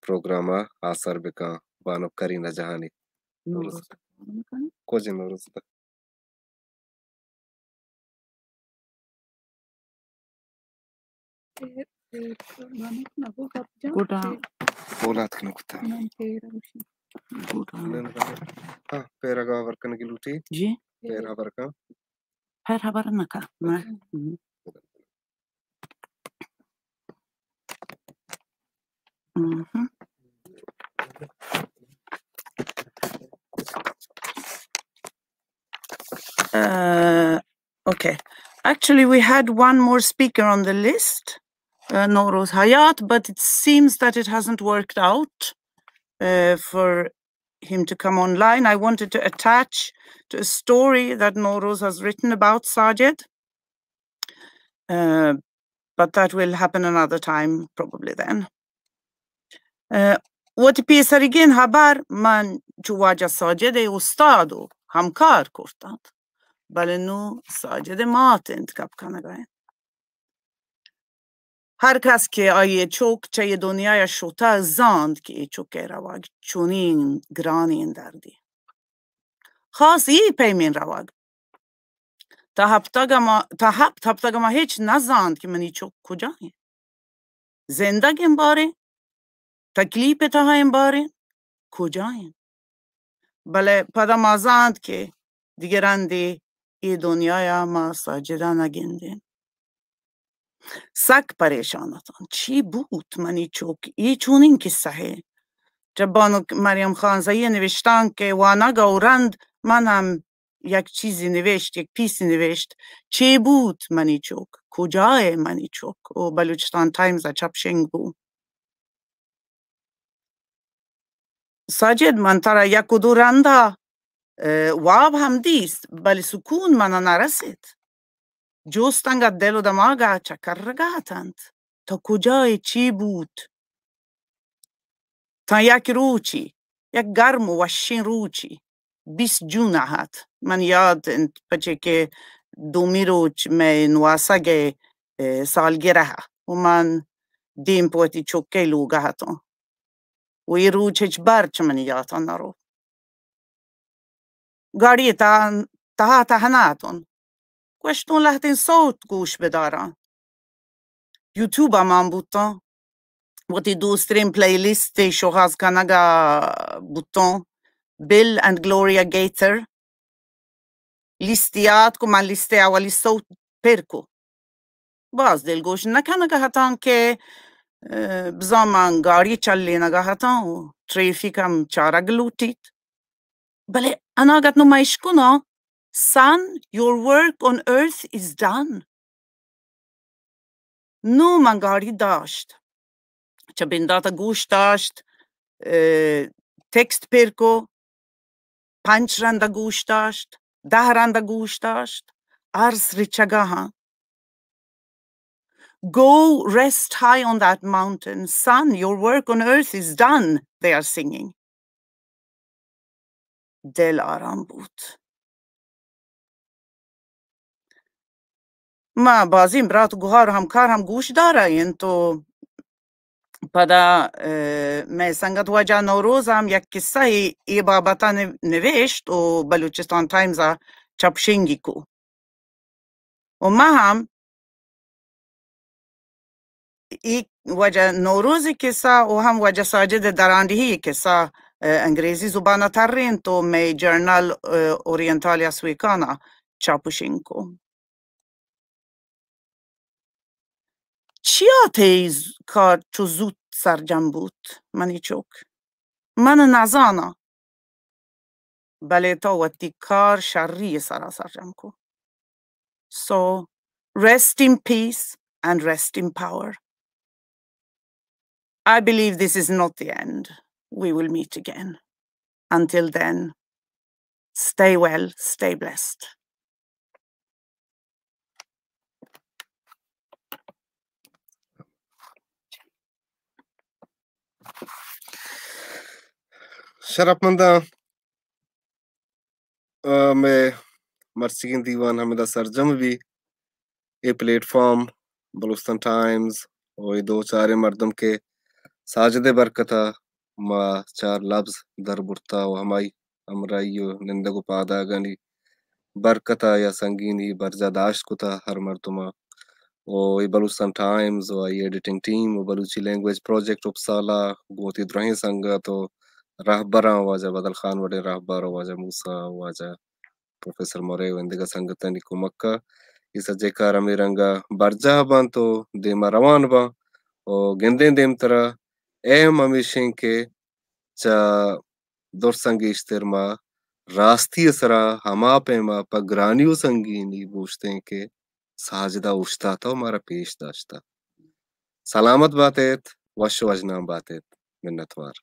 پروگرام ءَ آسر بکن۔ بانک کرینہ جہانی۔ کجھ نوروز دا۔ گڈا۔ فولاد کنگ کتا۔ گڈا۔ ہاں، پیر اگا ہبر کنگی لوٹی۔ جی۔ پیر ہبر کن۔ پیر ہبر نہ کن۔ نہ۔ ہم۔ Uh, okay. Actually, we had one more speaker on the list, uh, Noroz Hayat, but it seems that it hasn't worked out uh, for him to come online. I wanted to attach to a story that Noroz has written about Sajid. Uh, but that will happen another time, probably then. Uh, وتی پیسریگین ہبر من چو واجہ ساجد ءِ استاد و ہمکار کرتنت، بلے نوں ساجد ءِ مات انت گپ کنگ ءَ انت۔ ہر کس کہ آئی ءِ چک چہ اے دنیا ءَ شتہ زانت کہ اے چک ءِ روگ چونیں گرانیں دردے۔ خاص اے پیمیں روگ۔ تا ہپتگ ما، تا ہپت ہپتگ ما ہچ نہ زانت کہ منی چک کجا انت۔ زندگ انت باریں، تکلیپ ءِ تہا انت باریں، کجا انت؟ بلے پدا ما زانت کہ دگہ رندے اے دنیا ءَ ما ساجد ءَ نہ گندیں۔ سک پریشان اتاں۔ چی بوت منی چک؟ اے چونیں کسہ ئے؟ چہ بانک مریم خان زئی ءِ نوشتانک ءِ وانگ ءَ رند من ہم یک چیزے نوشت، یک پیسے نوشت، چے بوت منی چک؟ کجا ئے منی چک؟ او بلوچستان ٹائمز ءَ چپشنگ بو۔ ساجد، من ترا یک و دو رندا، اه، واب ہم دیست، بلے سکون منا نرسیت۔ جست انگت دل و دماغا چکرگا اتنت۔ تو کجائے، چی بوت؟ تاں یک روچی، یک گرم و وشیں روچی، بیست جون ءَ ات۔ من یات انت، پچے کہ دومی روچ مئے نواسگ ءِ، اه، سالگرہ ءَ و من دیم پہ وتی چکئے لوگ ءَ اتاں۔ و اے روچ ہچبر چہ منی یات ءَ نہ رو۔ گاڑی ءِ تہا، تہا تہنا اتاں۔ گوشتوں لہتیں سوت گوش بداراں۔ یوٹیوب ءَ مان بوتاں۔ وتی دوستریں پلے لسٹ ءِ شوہاز کنگ ءَ بوتاں۔ بل اینڈ گلوریا گیٹر۔ لیستی آتک و من لیست ءِ اولی سوت پر کو۔ باز دلگوش نہ کنگ ءَ اتاں کہ، اه، بزاں من گاڑی چلینگ ءَ اتاں و ٹریفک ہم چارگ لوٹیت۔ بلے اناگت نوں من اشکناں، Son, your work on earth is done. نوں من گاڑی داشت۔ چہ بندات ءَ گوش داشت، اه، ٹیکسٹ پر کو، پنچ رند ءَ گوش داشت، دہ رند ءَ گوش داشت، ارس رچگ ءَ آں۔ Go rest high on that mountain, son, your work on earth is done, they are singing. دل آرام بوت۔ ما بازیں برات و گہار و ہمکار ہم گوش دارا انت و پدا، اه، مئے سنگت واجہ نوروز ہم یک قصہ اے، اے بابت ءَ نو-، نوشت و بلوچستان ٹائمز ءَ چپشنگی کو۔ و ما ہم اے واجہ نوروز ءِ قصہ و ہم واجہ ساجد درانڈیہی ءِ قصہ، اه، انگریزی زبان ءَ ترینت و مئے جرنل، اه، اورینتالیا سویکان ءَ چاپ و شنگ کو۔ چیا تئی ز-، کار چو زوت سرجم بوت، منی چک؟ من نزاناں، بلے تو وتی کار شری ءِ سرا سرجم کو۔ So, rest in peace and rest in power. I believe this is not the end. We will meet again. Until then, stay well, stay blessed. شرپمنداں، ء، مئے مرچیگیں دیوان ہمدا سرجم بی۔ اے پلیٹ فارم، بلوچستان ٹائمز و اے دو چاریں مردم کہ ساجد ء برکت ء ما چار لبز در برتا و ہمائی ہمراہی و نندگ و پاداگانی برکت ء یا سنگینی برجا داشت کتا ہر مردم ء۔ و اے بلوچستان ٹائمز و آئی ایڈیٹنگ ٹیم و بلوچی لینگویج پروجیکٹ اپسالا گوں وتی درہیں سنگت و رہبراں، واجہ بدل خان وڑیں رہبر و واجہ موسی و واجہ پروفیسر مورے و اندگہ سنگتانی کمک ء اے سجہیں کار ہمے رنگ ء برجاہ بنت و دیم ء روان باں و گندیں دیمتر ء اہم ہمیش انت کہ چہ درساں گیشتر ما راستی ء سرا ہما پیم ء پہ گرانی و سنگینی بوشتیں کہ ساجد ء اوشتاتہ و مارا پیش داشتہ۔ سلامت بات ایت، وش و وژنام بات ایت۔ منتوار۔